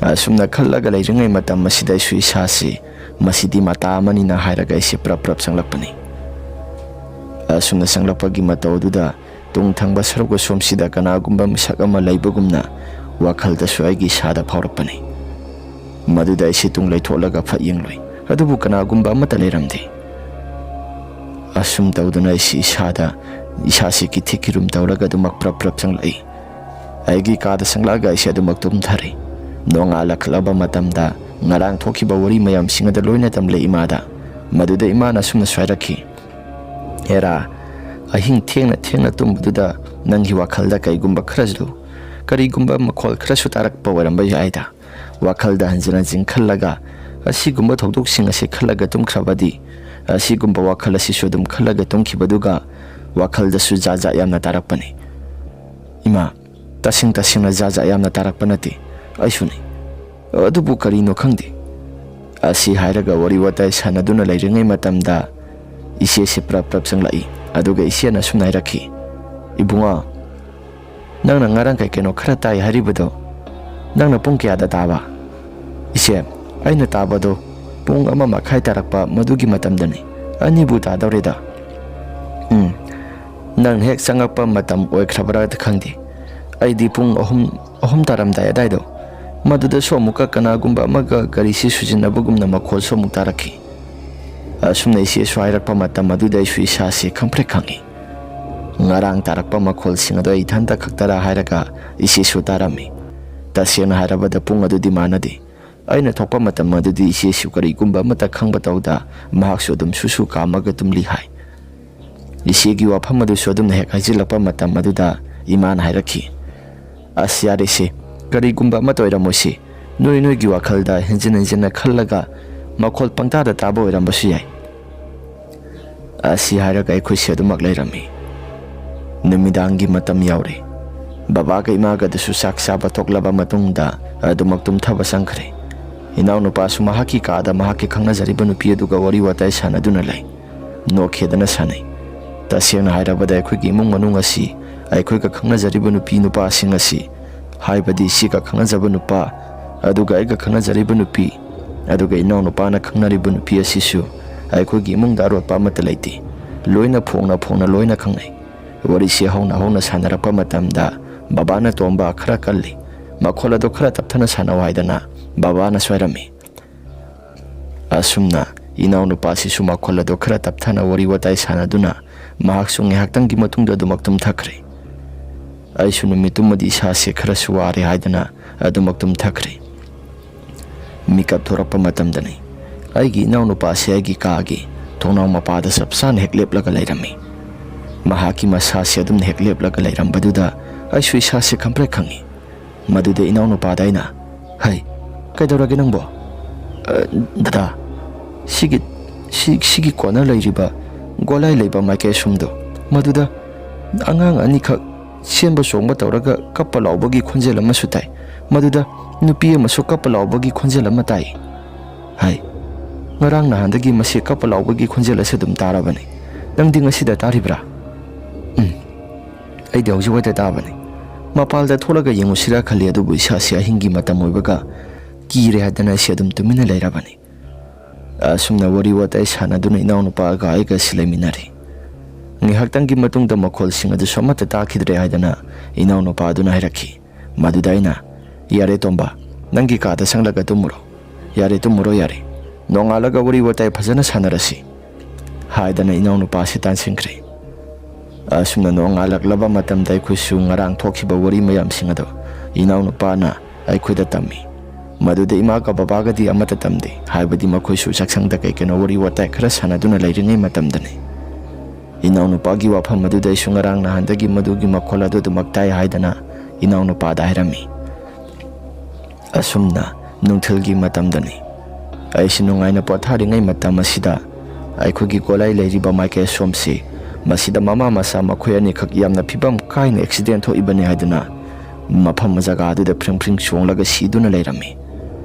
ꯑꯁꯨꯝꯅ ꯈꯜꯂꯒ ꯂꯩꯔꯤꯉꯩ ꯃꯇꯝ ꯑꯁꯤꯗ ꯑꯩꯁꯨ ꯏꯁꯥꯁꯤ ꯃꯁꯤꯗꯤ ꯃꯇꯥ ꯑꯃꯅꯤꯅ ꯍꯥꯏꯔꯒ ꯑꯩꯁꯤ ꯄ꯭ꯔꯞ ꯄ꯭ꯔꯞ ꯆꯪꯂꯛꯄꯅꯤ꯫ ꯑꯁꯨꯝꯅ ꯆꯪꯂꯛꯄꯒꯤ ꯃꯇꯧ ꯑꯗꯨꯗ ꯇꯨꯡ ꯊꯪꯕ ꯁꯔꯨꯛ ꯑꯁꯣꯝꯁꯤꯗ ꯀꯅꯥꯒꯨꯝꯕ ꯃꯤꯁꯛ ꯑꯃ ꯂꯩꯕꯒꯨꯝꯅ ꯋꯥꯈꯜꯗꯁꯨ ꯑꯩꯒꯤ ꯏꯁꯥꯗ ꯐꯥꯎꯔꯛꯄꯅꯤ꯫ ꯃꯗꯨꯗ ꯑꯩꯁꯤ ꯇꯨꯡ ꯂꯩꯊꯣꯛꯂꯒ ꯐꯠ ꯌꯦꯡꯂꯨꯏ, ꯑꯗꯨꯕꯨ ꯀꯅꯥꯒꯨꯝꯕ ꯑꯃꯠꯇ ꯂꯩꯔꯝꯗꯦ꯫ ꯑꯁꯨꯝ ꯇꯧꯗꯨꯅ ꯑꯩꯁꯤ ꯏꯁꯥꯗ, ꯏꯁꯥꯁꯤ ꯀꯤꯊꯤ ꯀꯤꯔꯨꯝ ꯇꯧꯔꯒ ꯑꯗꯨꯃꯛ ꯄ꯭ꯔꯞ ꯄ꯭ꯔꯞ ꯆꯪꯂꯛꯏ꯫ ꯑꯩꯒꯤ ꯀꯥꯗ ꯆꯪꯂꯛꯑꯒ ꯑꯩꯁꯦ ꯑꯗꯨꯃꯛ ꯇꯨꯝꯊꯔꯦ꯫ ꯅꯣꯡꯉꯥꯜꯂꯛꯂꯕ ꯃꯇꯝꯗ ꯉꯔꯥꯡ ꯊꯣꯛꯈꯤꯕ ꯋꯥꯔꯤ ꯃꯌꯥꯝꯁꯤꯡ ꯑꯗꯨ ꯂꯣꯏꯅ ꯇꯝꯂꯦ ꯏꯃꯥꯗ꯫ ꯃꯗꯨꯗ ꯏꯃꯥꯅ ꯑꯁꯨꯝꯅꯁꯨ ꯍꯥꯏꯔꯛꯈꯤ, "ꯍꯦꯔꯥ, ꯑꯍꯤꯡ ꯊꯦꯡꯅ ꯊꯦꯡꯅ ꯇꯨꯝꯕꯗꯨꯗ ꯅꯪꯒꯤ ꯋꯥꯈꯜꯗ ꯀꯩꯒꯨꯝꯕ ꯈꯔꯁꯨ, ꯀꯔꯤꯒꯨꯝꯕ ꯃꯈꯣꯜ ꯈꯔꯁꯨ ꯇꯥꯔꯛꯄ ꯑꯣꯏꯔꯝꯕ ꯌꯥꯏꯗ꯫ ꯋꯥꯈꯜꯗ ꯍꯟꯖꯤꯟ ꯍꯟꯖꯤꯟ ꯈꯜꯂꯒ ꯑꯁꯤꯒꯨꯝꯕ ꯊꯧꯗꯣꯛꯁꯤꯡ ꯑꯁꯤ ꯈꯜꯂꯒ ꯇꯨꯝꯈ꯭ꯔꯕꯗꯤ, ꯑꯁꯤꯒꯨꯝꯕ ꯋꯥꯈꯜ ꯑꯁꯤꯁꯨ ꯑꯗꯨꯝ ꯈꯜꯂꯒ ꯇꯨꯝꯈꯤꯕꯗꯨꯒ ꯋꯥꯈꯜꯗꯁꯨ ꯖꯥꯠ ꯖꯥꯠ ꯌꯥꯝꯅ ꯇꯥꯔꯛꯄꯅꯤ꯫ ꯏꯃꯥ, ꯇꯁꯦꯡ ꯇꯁꯦꯡꯅ ꯖꯥꯠ ꯖꯥꯠ ꯌꯥꯝꯅ ꯇꯥꯔꯛꯄ ꯅꯠꯇꯦ, ꯑꯩꯁꯨꯅꯤ꯫ ꯑꯗꯨꯕꯨ ꯀꯔꯤꯅꯣ ꯈꯪꯗꯦ"꯫ ꯑꯁꯤ ꯍꯥꯏꯔꯒ ꯋꯥꯔꯤ ꯋꯥꯇꯥꯏ ꯁꯥꯟꯅꯗꯨꯅ ꯂꯩꯔꯤꯉꯩ ꯃꯇꯝꯗ ꯏꯆꯦꯁꯤ ꯄ꯭ꯔꯞ ꯄ꯭ꯔꯞ ꯆꯪꯂꯛꯏ꯫ ꯑꯗꯨꯒ ꯏꯆꯦꯅ ꯑꯁꯨꯝꯅ ꯍꯥꯏꯔꯛꯈꯤ, "ꯏꯕꯨꯡꯉꯣ, ꯅꯪꯅ ꯉꯔꯥꯡ ꯀꯩ ꯀꯩꯅꯣ ꯈꯔ ꯇꯥꯏ ꯍꯥꯏꯔꯤꯕꯗꯣ, ꯅꯪꯅ ꯄꯨꯡ ꯀꯌꯥꯗ ꯇꯥꯕ?" "ꯏꯆꯦ, ꯑꯩꯅ ꯇꯥꯕꯗꯣ ꯄꯨꯡ ꯑꯃ ꯃꯈꯥꯏ ꯇꯥꯔꯛꯄ ꯃꯗꯨꯒꯤ ꯃꯇꯝꯗꯅꯤ꯫ ꯑꯅꯤꯕꯨ ꯇꯥꯗꯧꯔꯦꯗ"꯫ "ꯎꯝ, ꯅꯪꯅ ꯍꯦꯛ ꯆꯪꯉꯛꯄ ꯃꯇꯝ ꯑꯣꯏꯈ꯭ꯔꯕ꯭ꯔꯥ ꯈꯪꯗꯦ꯫ ꯑꯩꯗꯤ ꯄꯨꯡ ꯑꯍꯨꯝ, ꯑꯍꯨꯝ ꯇꯥꯔꯝꯗꯥꯏ ꯑꯗꯥꯏꯗꯣ, ꯃꯗꯨꯗꯁꯨ ꯑꯃꯨꯛꯀ ꯀꯅꯥꯒꯨꯝꯕ ꯑꯃꯒ ꯒꯥꯔꯤꯁꯤ ꯁꯨꯖꯤꯟꯅꯕꯒꯨꯝꯅ ꯃꯈꯣꯜꯁꯨ ꯑꯃꯨꯛ ꯇꯥꯔꯛꯈꯤ"꯫ ꯑꯁꯨꯝꯅ ꯏꯆꯦꯁꯨ ꯍꯥꯏꯔꯛꯄ ꯃꯇꯝ ꯑꯗꯨꯗ ꯑꯩꯁꯨ ꯏꯁꯥꯁꯤ ꯈꯪꯄ꯭ꯔꯦꯛ ꯈꯪꯉꯤ꯫ ꯉꯔꯥꯡ ꯇꯥꯔꯛꯄ ꯃꯈꯣꯜꯁꯤꯡ ꯑꯗꯣ ꯑꯩ ꯏꯊꯟꯇ ꯈꯛꯇꯔꯥ ꯍꯥꯏꯔꯒ ꯏꯆꯦꯁꯨ ꯇꯥꯔꯝꯃꯤ꯫ ꯇꯁꯦꯡꯅ ꯍꯥꯏꯔꯕꯗ ꯄꯨꯡ ꯑꯗꯨꯗꯤ ꯃꯥꯟꯅꯗꯦ꯫ ꯑꯩꯅ ꯊꯣꯛꯄ ꯃꯇꯝ ꯑꯗꯨꯗꯤ ꯏꯆꯦꯁꯨ ꯀꯔꯤꯒꯨꯝꯕ ꯑꯃꯠꯇ ꯈꯪꯕ ꯇꯧꯗ ꯃꯍꯥꯛꯁꯨ ꯑꯗꯨꯝ ꯁꯨꯁꯨ ꯀꯥꯝꯃꯒ ꯇꯨꯝꯂꯤ ꯍꯥꯏ꯫ ꯏꯆꯦꯒꯤ ꯋꯥꯐꯝ ꯑꯗꯨꯁꯨ ꯑꯗꯨꯝꯅ ꯍꯦꯛ ꯍꯥꯏꯖꯤꯜꯂꯛꯄ ꯃꯇꯝ ꯑꯗꯨꯗ ꯏꯃꯥꯅ ꯍꯥꯏꯔꯛꯈꯤ, "ꯑꯁ, ꯌꯥꯔꯦꯁꯦ, ꯀꯔꯤꯒꯨꯝꯕ ꯑꯃꯠꯇ ꯑꯣꯏꯔꯝꯃꯣꯏꯁꯦ꯫ ꯅꯣꯏ ꯅꯣꯏꯒꯤ ꯋꯥꯈꯜꯗ ꯍꯦꯟꯖꯤꯟ ꯍꯦꯟꯖꯤꯟꯅ ꯈꯜꯂꯒ ꯃꯈꯣꯜ ꯄꯪꯇꯥꯗ ꯇꯥꯕ ꯑꯣꯏꯔꯝꯕꯁꯨ ꯌꯥꯏ"꯫ ꯑꯁꯤ ꯍꯥꯏꯔꯒ ꯑꯩꯈꯣꯏꯁꯦ ꯑꯗꯨꯃꯛ ꯂꯩꯔꯝꯃꯤ꯫ ꯅꯨꯃꯤꯗꯥꯡꯒꯤ ꯃꯇꯝ ꯌꯥꯎꯔꯦ꯫ ꯕꯕꯥꯒ ꯏꯃꯥꯒꯗꯁꯨ ꯆꯥꯛ ꯆꯥꯕ ꯇꯣꯛꯂꯕ ꯃꯇꯨꯡꯗ ꯑꯗꯨꯃꯛ ꯇꯨꯝꯊꯕ ꯆꯪꯈ꯭ꯔꯦ꯫ ꯏꯅꯥꯎꯅꯨꯄꯥꯁꯨ ꯃꯍꯥꯛꯀꯤ ꯀꯥꯗ ꯃꯍꯥꯛꯀꯤ ꯈꯪꯅꯖꯔꯤꯕ ꯅꯨꯄꯤ ꯑꯗꯨꯒ ꯋꯥꯔꯤ ꯋꯥꯇꯥꯏ ꯁꯥꯟꯅꯗꯨꯅ ꯂꯩ꯫ ꯅꯣꯛꯈꯤꯗꯅ ꯁꯥꯟꯅꯩ꯫ ꯇꯁꯦꯡꯅ ꯍꯥꯏꯔꯕꯗ ꯑꯩꯈꯣꯏꯒꯤ ꯏꯃꯨꯡ ꯃꯅꯨꯡ ꯑꯁꯤ ꯑꯩꯈꯣꯏꯒ ꯈꯪꯅꯖꯔꯤꯕ ꯅꯨꯄꯤ ꯅꯨꯄꯥꯁꯤꯡ ꯑꯁꯤ, ꯍꯥꯏꯕꯗꯤ ꯏꯆꯦꯒ ꯈꯪꯅꯖꯕ ꯅꯨꯄꯥ, ꯑꯗꯨꯒ ꯑꯩꯒ ꯈꯪꯅꯖꯔꯤꯕ ꯅꯨꯄꯤ, ꯑꯗꯨꯒ ꯏꯅꯥꯎꯅꯨꯄꯥꯅ ꯈꯪꯅꯔꯤꯕ ꯅꯨꯄꯤ ꯑꯁꯤꯁꯨ ꯑꯩꯈꯣꯏꯒꯤ ꯏꯃꯨꯡꯗ ꯑꯔꯣꯠꯄ ꯑꯃꯠꯇ ꯂꯩꯇꯦ꯫ ꯂꯣꯏꯅ ꯐꯣꯡꯅ ꯐꯣꯡꯅ ꯂꯣꯏꯅ ꯈꯪꯅꯩ꯫ ꯋꯥꯔꯤꯁꯤ ꯍꯧꯅ ꯍꯧꯅ ꯁꯥꯟꯅꯔꯛꯄ ꯃꯇꯝꯗ ꯕꯕꯥꯅ, "ꯇꯣꯝꯕ, ꯈꯔ ꯀꯜꯂꯤ, ꯃꯈꯣꯜ ꯑꯗꯨ ꯈꯔ ꯇꯞꯊꯅ ꯁꯥꯟꯅꯧ" ꯍꯥꯏꯗꯅ ꯕꯕꯥꯅꯁꯨ ꯍꯥꯏꯔꯝꯃꯤ꯫ ꯑꯁꯨꯝꯅ ꯏꯅꯥꯎꯅꯨꯄꯥꯁꯤꯁꯨ ꯃꯈꯣꯜ ꯑꯗꯨ ꯈꯔ ꯇꯞꯊꯅ ꯋꯥꯔꯤ ꯋꯥꯇꯥꯏ ꯁꯥꯟꯅꯗꯨꯅ ꯃꯍꯥꯛꯁꯨ ꯉꯥꯏꯍꯥꯛꯇꯪꯒꯤ ꯃꯇꯨꯡꯗ ꯑꯗꯨꯃꯛ ꯇꯨꯝꯊꯈ꯭ꯔꯦ꯫ ꯑꯩꯁꯨ ꯅꯨꯃꯤꯠꯇꯨꯃꯗꯤ ꯏꯁꯥꯁꯦ ꯈꯔꯁꯨ ꯋꯥꯔꯦ ꯍꯥꯏꯗꯅ ꯑꯗꯨꯃꯛ ꯇꯨꯝꯊꯈ꯭ꯔꯦ꯫ ꯃꯤꯀꯞ ꯊꯣꯔꯛꯄ ꯃꯇꯝꯗꯅꯤ ꯑꯩꯒꯤ ꯏꯅꯥꯎꯅꯨꯄꯥꯁꯦ ꯑꯩꯒꯤ ꯀꯥꯒꯤ ꯊꯣꯡꯅꯥꯎ ꯃꯄꯥꯗ ꯆꯞ ꯆꯥꯅ ꯍꯦꯛ ꯂꯦꯞꯂꯒ ꯂꯩꯔꯝꯃꯤ꯫ ꯃꯍꯥꯛꯀꯤ ꯃꯁꯥꯁꯦ ꯑꯗꯨꯝꯅ ꯍꯦꯛ ꯂꯦꯞꯂꯒ ꯂꯩꯔꯝꯕꯗꯨꯗ ꯑꯩꯁꯨ ꯏꯁꯥꯁꯦ ꯈꯪꯄ꯭ꯔꯦꯛ ꯈꯪꯉꯤ꯫ ꯃꯗꯨꯗ ꯏꯅꯥꯎꯅꯨꯄꯥꯗ ꯑꯩꯅ, "ꯍꯩ, ꯀꯩꯗꯧꯔꯒꯦ ꯅꯪꯕꯣ?" "ꯑ, ꯗꯗꯥ, ꯁꯤꯒꯤ, ꯁꯤ, ꯁꯤꯒꯤ ꯀꯣꯟꯅ ꯂꯩꯔꯤꯕ ꯒꯣꯂꯥꯏ ꯂꯩꯕ ꯃꯥꯏꯀꯩ ꯑꯁꯣꯝꯗꯣ, ꯃꯗꯨꯗ ꯑꯉꯥꯡ ꯑꯅꯤꯈꯛ ꯆꯦꯟꯕ ꯆꯣꯡꯕ ꯇꯧꯔꯒ ꯀꯞꯄ ꯂꯥꯎꯕꯒꯤ ꯈꯣꯟꯖꯦꯜ ꯑꯃꯁꯨ ꯇꯥꯏ꯫ ꯃꯗꯨꯗ ꯅꯨꯄꯤ ꯑꯃꯁꯨ ꯀꯞꯄ ꯂꯥꯎꯕꯒꯤ ꯈꯣꯟꯖꯦꯜ ꯑꯃ ꯇꯥꯏ" ꯍꯥꯏ꯫ "ꯉꯔꯥꯡ ꯅꯍꯥꯟꯗꯒꯤ ꯃꯁꯤ ꯀꯞꯄ ꯂꯥꯎꯕꯒꯤ ꯈꯣꯟꯖꯦꯜ ꯑꯁꯤ ꯑꯗꯨꯝ ꯇꯥꯔꯕꯅꯤ꯫ ꯅꯪꯗꯤ ꯉꯁꯤꯗ ꯇꯥꯔꯤꯕ꯭ꯔꯥ?" "ꯎꯝ, ꯑꯩꯗꯤ ꯍꯧꯖꯤꯛ ꯋꯥꯏꯗ ꯇꯥꯕꯅꯤ꯫ ꯃꯄꯥꯜꯗ ꯊꯣꯛꯂꯒ ꯌꯦꯡꯉꯨꯁꯤꯔꯥ ꯈꯜꯂꯤ, ꯑꯗꯨꯕꯨ ꯏꯁꯥꯁꯤ ꯑꯍꯤꯡꯒꯤ ꯃꯇꯝ ꯑꯣꯏꯕꯒ ꯀꯤꯔꯦ" ꯍꯥꯏꯗꯅ ꯑꯩꯁꯦ ꯑꯗꯨꯝ ꯇꯨꯃꯤꯟꯅ ꯂꯩꯔꯕꯅꯤ꯫ ꯑꯁꯨꯝꯅ ꯋꯥꯔꯤ ꯋꯥꯇꯥꯏ ꯁꯥꯟꯅꯗꯨꯅ ꯏꯅꯥꯎꯅꯨꯄꯥꯒ ꯑꯩꯒ ꯑꯁꯤ ꯂꯩꯃꯤꯟꯅꯔꯤ꯫ ꯉꯥꯏꯍꯥꯛꯇꯪꯒꯤ ꯃꯇꯨꯡꯗ ꯃꯈꯣꯜꯁꯤꯡ ꯑꯗꯨꯁꯨ ꯑꯃꯠꯇ ꯇꯥꯈꯤꯗ꯭ꯔꯦ ꯍꯥꯏꯗꯅ ꯏꯅꯥꯎꯅꯨꯄꯥ ꯑꯗꯨꯅ ꯍꯥꯏꯔꯛꯈꯤ꯫ ꯃꯗꯨꯗ ꯑꯩꯅ, "ꯌꯥꯔꯦ ꯇꯣꯝꯕ, ꯅꯪꯒꯤ ꯀꯥꯗ ꯆꯪꯂꯒ ꯇꯨꯝꯃꯨꯔꯣ꯫ ꯌꯥꯔꯦ, ꯇꯨꯝꯃꯨꯔꯣ, ꯌꯥꯔꯦ꯫ ꯅꯣꯡꯉꯥꯜꯂꯒ ꯋꯥꯔꯤ ꯋꯥꯇꯥꯏ ꯐꯖꯅ ꯁꯥꯟꯅꯔꯁꯤ" ꯍꯥꯏꯗꯅ ꯏꯅꯥꯎꯅꯨꯄꯥꯁꯤ ꯇꯥꯟꯁꯤꯟꯈ꯭ꯔꯦ꯫ ꯑꯁꯨꯝꯅ ꯅꯣꯡꯉꯥꯜꯂꯛꯂꯕ ꯃꯇꯝꯗ ꯑꯩꯈꯣꯏꯁꯨ ꯉꯔꯥꯡ ꯊꯣꯛꯈꯤꯕ ꯋꯥꯔꯤ ꯃꯌꯥꯝꯁꯤꯡ ꯑꯗꯨ ꯏꯅꯥꯎꯅꯨꯄꯥꯅ ꯑꯩꯈꯣꯏꯗ ꯇꯝꯃꯤ꯫ ꯃꯗꯨꯗ ꯏꯃꯥꯒ ꯕꯕꯥꯒꯗꯤ ꯑꯃꯠꯇ ꯇꯝꯗꯦ, ꯍꯥꯏꯕꯗꯤ ꯃꯈꯣꯏꯁꯨ ꯆꯥꯛꯁꯪꯗ ꯀꯩ ꯀꯩꯅꯣ ꯋꯥꯔꯤ ꯋꯥꯇꯥꯏ ꯈꯔ ꯁꯥꯟꯅꯗꯨꯅ ꯂꯩꯔꯤꯉꯩ ꯃꯇꯝꯗꯅꯤ꯫ ꯏꯅꯥꯎꯅꯨꯄꯥꯒꯤ ꯋꯥꯐꯝ ꯑꯗꯨꯗ ꯑꯩꯁꯨ ꯉꯔꯥꯡ ꯅꯍꯥꯟꯗꯒꯤ ꯃꯗꯨꯒꯤ ꯃꯈꯣꯜ ꯑꯗꯨ ꯑꯗꯨꯃꯛ ꯇꯥꯏ ꯍꯥꯏꯗꯅ ꯏꯅꯥꯎꯅꯨꯄꯥꯗ ꯍꯥꯏꯔꯝꯃꯤ꯫ ꯑꯁꯨꯝꯅ ꯅꯨꯡꯊꯤꯜꯒꯤ ꯃꯇꯝꯗꯅꯤ꯫ ꯑꯩꯁꯨ ꯅꯨꯡꯉꯥꯏꯅ ꯄꯣꯊꯥꯔꯤꯉꯩ ꯃꯇꯝ ꯑꯁꯤꯗ ꯑꯩꯈꯣꯏꯒꯤ ꯒꯣꯂꯥꯏ ꯂꯩꯔꯤꯕ ꯃꯥꯏꯀꯩ ꯑꯁꯣꯝꯁꯤ, ꯃꯁꯤꯗ ꯃꯃꯥ ꯃꯆꯥ ꯃꯈꯣꯏ ꯑꯅꯤꯈꯛ ꯌꯥꯝꯅ ꯐꯤꯕꯝ ꯀꯥꯏꯅ ꯑꯦꯛꯁꯤꯗꯦꯟ ꯊꯣꯛꯏꯕꯅꯤ ꯍꯥꯏꯗꯨꯅ ꯃꯐꯝ ꯖꯒꯥ ꯑꯗꯨꯗ ꯐ꯭ꯔꯤꯡ ꯐ꯭ꯔꯤꯡ ꯆꯣꯡꯂꯒ ꯁꯤꯗꯨꯅ ꯂꯩꯔꯝꯃꯤ꯫